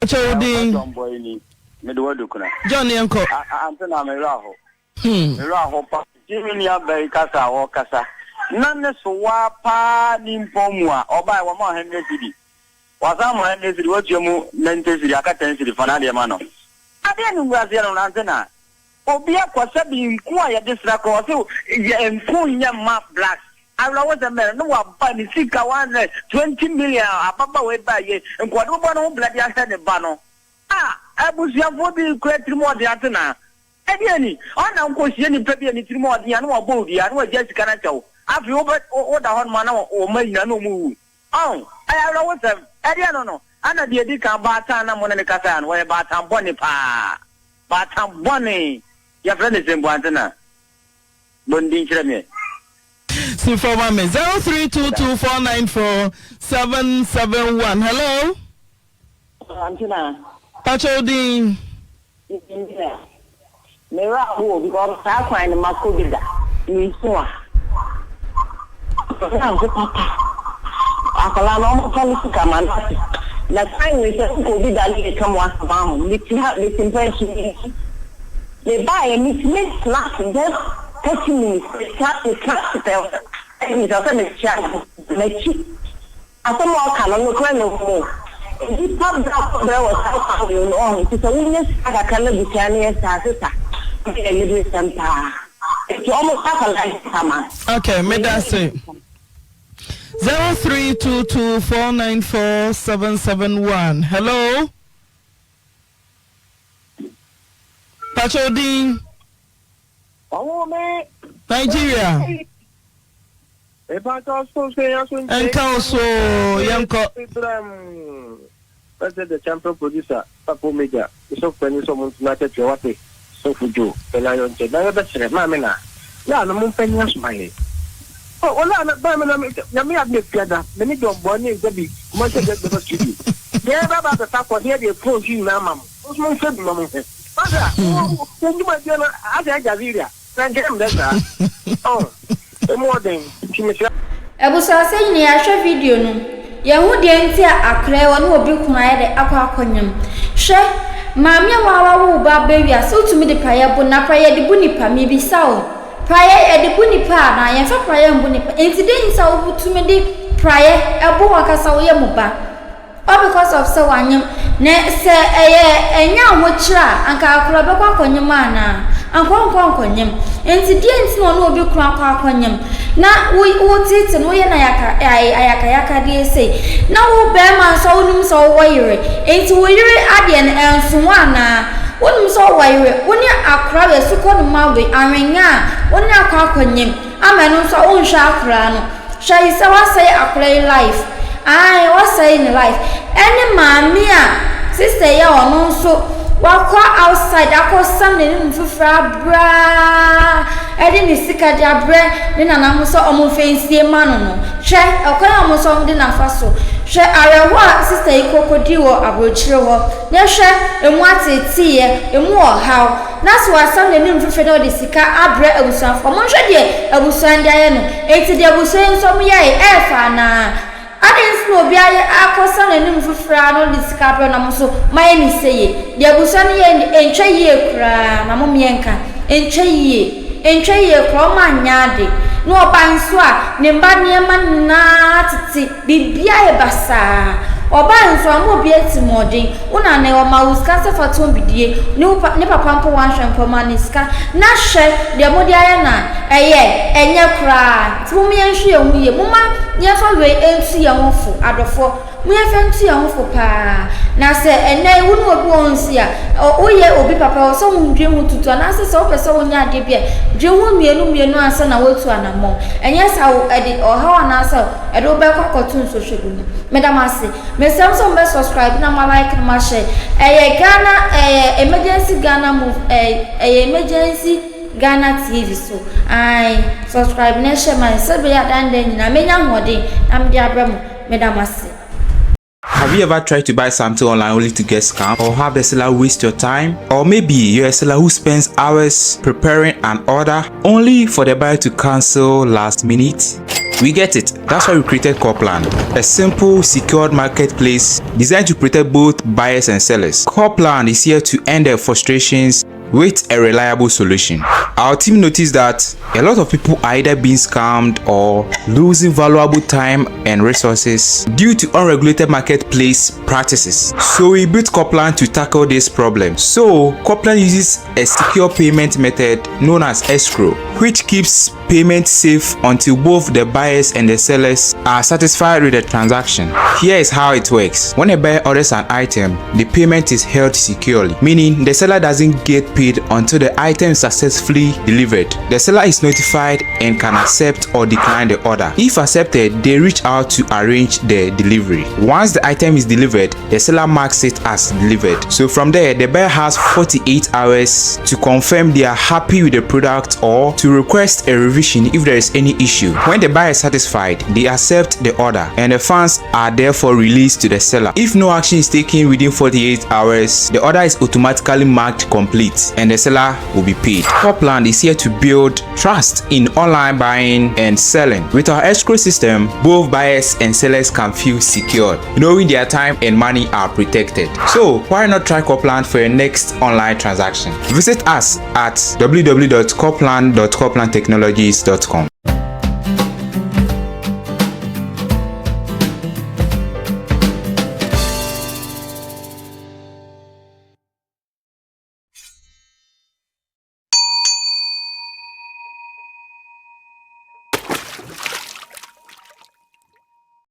Kyɛ wo din. John boy ni. Me de wadu kuna. John yɛn kɔ. Antena me werɛ aho. Me werɛ aho pa. Ti me nua bɛyi kasa a ɔkasa. Na ne so waa paa ni mpɔn mu a ɔbae wɔma 100 cedi. Wasan ma 100 cedi watua mu 90 cedi aka 10 cedi fa n'adeɛ ma no. Adeɛ no nguaseɛ no Antena. Obi akɔ sɛbi nku a yɛde sra kɔ ɔse yɛ nku nyɛ mma blacks awerɛhosɛm bɛn no na waba ne sika 120 million a ababaawa yi baa yie nka ɔde bɛbɔ ne ho bra de ahwɛ ne ba no a abusuafoɔ bi kura tirim ɔden atena ɛdeɛn ni ɔna nkɔ hyia nipa bi a ne tirim ɔden a na wabɔ wo dua na wagya sika no akyɛ wo afei wobɛ woda hɔ nom a na wɔn mma nyinaa na wɔn wu ɔn ɛyɛ awerɛhosɛm ɛdeɛn no no ana deɛ ɛdi kan baatan na mo ne ne kasaeɛ no wɔyɛ baatan bɔne paa. Baatan bɔne, yɛfrɛ no sɛn mpo ansa Bɔ ne din kyerɛ me ɛ. Si fam ma me 0322494771 hello. Antina. Pakyɛ wo din. Engineer. Me werɛ ahow because saa kwan no makɔ bi da. Mensu a. Me werɛ ho papa. Akwadaa no ɔmo fa ne sika ma no ate. Na kwan wei sɛ wokɔ obi da ne yɛka mu asɛm aho. Mete ha mete mpa akyi mensu. Me baeɛ metumi tena ase just 30 minutes metena metena ase pɛ ɛbisa sɛ mekyia m'akyi. Asɛm a ɔka no, nokorɛ na ɛwɔ mu o. Nnipa brɛ a wɔbrɛ wɔ saa kwan wei no, ɔho, nti sɛ wonya sika kakra na abusua no yɛ saa a, sesa, ɛyɛ aniberesɛm paa. Nti wɔn mfa akwadaa no sika ma no. Okay, meda ase. 0322494771 Hello. Pacho din. Nigeria. Ɛnka wo so oo, yɛnkɔ. President the champion producer Papa Omega me sɔfo panin sɛ ɔmo ntena akɛteɛ wate sɔfo Joe bɛn ayɔ nkyɛ na yɛbɛsrɛ maame na laa no mo mfa nyi asoma yɛn oh laa na maame na nyame yɛ adom efiada me ne John Boy ne Gabi Kumasi agya bɛba studio yɛ bɛba abɛfa akɔ ne yɛde phone so nyinaa ama mo mo nso mo mfa bi ma mo hwɛ masa wo wo dwumadie no asɛ Aljazeera Na nkyɛ mbrɛ saa oh emu ɔden nti mesrɛ. Abusua sɛ nyina yɛahwɛ video no yɛhu deɛ nti a akora yi ɔne obi kunu ayɛ dɛ akɔ akɔ nyem hwɛ maame a waa wawo wo ba aba wiase wotumi de praeɛ bo na praeɛ yɛde bu nipa mebisa wo praeɛ yɛde bu nipa anaa yɛmfa praeɛ mbu nipa nti dɛn nti a wotumi de praeɛ ɛbo wankasa woyɛ mo ba All because of sɛ wanyem. Na sɛ ɛyɛ ɛnyɛ ahokyerɛ a, anka akora bɛkɔ akɔnyem anaa? Anka ɔnkɔ nkɔnyem. Nti deɛ nti na ɔne obi kunu akɔ akɔnyem? Na wo woteete no woyɛ no ayaka ae ayakayakadeɛ sei. Na wo barima nso a wonim sɛ wowɔ yere, nti wo yere adeɛ no ɛnso wo anaa? Wonim sɛ wowɔ yere, wo ne akora wei sukɔnoma wei, awenga a, wo ne akɔ akɔnyem ama ɛno nso a wonhwɛ akora no. Hwɛ yi sɛ wasɛe akora yi life ae wasɛe ne life ɛne maame a sister yi a ɔno nso wakɔ outside akɔ sam n'anim fifiri abraa ɛde ne sika de abrɛ ne nana mo sɛ ɔmo mfa nsie ma no no hwɛ ɛkwan a ɔmo nso ɔmo de n'afa so hwɛ awerɛhoɔ a sister yi kɔkɔdi wɔ aburokyire hɔ na hwɛ emu ateeteeɛ emu ɔhaw Na sɛ wasam n'anim fefɛ na ɔde sika abrɛ abusuafoɔ, monhwɛ deɛ abusua no de ayɛ no. Enti deɛ abusua yi nso wɔyɛeɛ, ɛyɛ fɛ anaa? Adɛn nti na obi ayɛ akɔsam n'anim fefrɛ ara na ɔde sika abrɛ no na mo nso moayɛ no seyie? Deɛ abusua no yɛeɛ no deɛ, ɛntwa yie koraa, na mommyɛ nka. Ɛntwa yie. Ɛntwa yie koraa, wɔanyɛ ade. Na ɔbae nso a, ne mma nneɛma nyinaa tete. Biribiara yɛ basaa. Ɔbaa nso amma obi atirimuɔden. Wo na nɛ ɔma wo sika sɛ fa tɔn bidie. Ne wo pa ne papa mpo wanhwɛ mpo ɔmaa no sika. Na hwɛ deɛ mode ayɛ no a, ɛyɛ? Ɛnyɛ koraa. Nti mom yɛnhwɛ yɛn ho yie. Momma yɛmfa wei ntu yɛn ho fo adɔfoɔ. Mom yɛmfa ntu yɛn ho fo paa. Na sɛ ɛnnɛ yi wo ne obi wɔ hɔ nso a, ɔ woyɛ obi papa ɛwɔ sɛ wodwen ho tutu anaasɛ sɛ wopɛ sɛ wonyɛ adeɛ bi a, dwen ho mmienu mmienu ansa na woatu anammɔn. Ɛnyɛ saa wo ɛde ɔhaw anaasɛ Ɛde wo bɛkɔ akɔto nsɔhwɛ bi mu. Meda mo ase. Mesrɛ mo sɛ mo bɛ subscribe na mo like na mo ahyɛ. Ɛyɛ Ghana ɛyɛ emergency Ghana move ɛyɛ ɛyɛ emergency Ghana TV so. Ae subscribe na ɛhyɛ ma sɛ bɛyɛ adan dan nyinaa menya ahoɔden na mede abrɛ mo. Meda mo ase. Have you ever tried to buy something online only to get scammed or have the seller waste your time? Or maybe you're a seller who spends hours preparing an order only for the buyer to cancel last minute? We get it. That's why we created Corplan, a simple, secured marketplace designed to protect both buyers and sellers. Corplan is here to end their frustrations with a reliable solution. Our team noticed that a lot of people are either being scammed or losing valuable time and resources due to unregulated marketplace practices. So we built Corplan to tackle this problem. So Corplan uses a secure payment method known as escrow, which keeps payment safe until both the buyers and the sellers are satisfied with the transaction. Here is how it works. When a buyer orders an item, the payment is held securely, meaning the seller doesn't get paid until the item is successfully delivered. The seller is notified and can accept or decline the order. If accepted, they reach out to arrange the delivery. Once the item is delivered, the seller marks it as delivered. So from there, the buyer has 48 hours to confirm they are happy with the product or to request a revision if there is any issue. When the buyer is satisfied, they accept the order and the funds are therefore released to the seller. If no action is taken within 48 hours, the order is automatically marked complete and the seller will be paid. Copland is here to build trust in online buying and selling. With our escrow system, both buyers and sellers can feel secured, knowing their time and money are protected. So why not try Copland for your next online transaction? Visit us at www.copland.coplandtechnologies.com.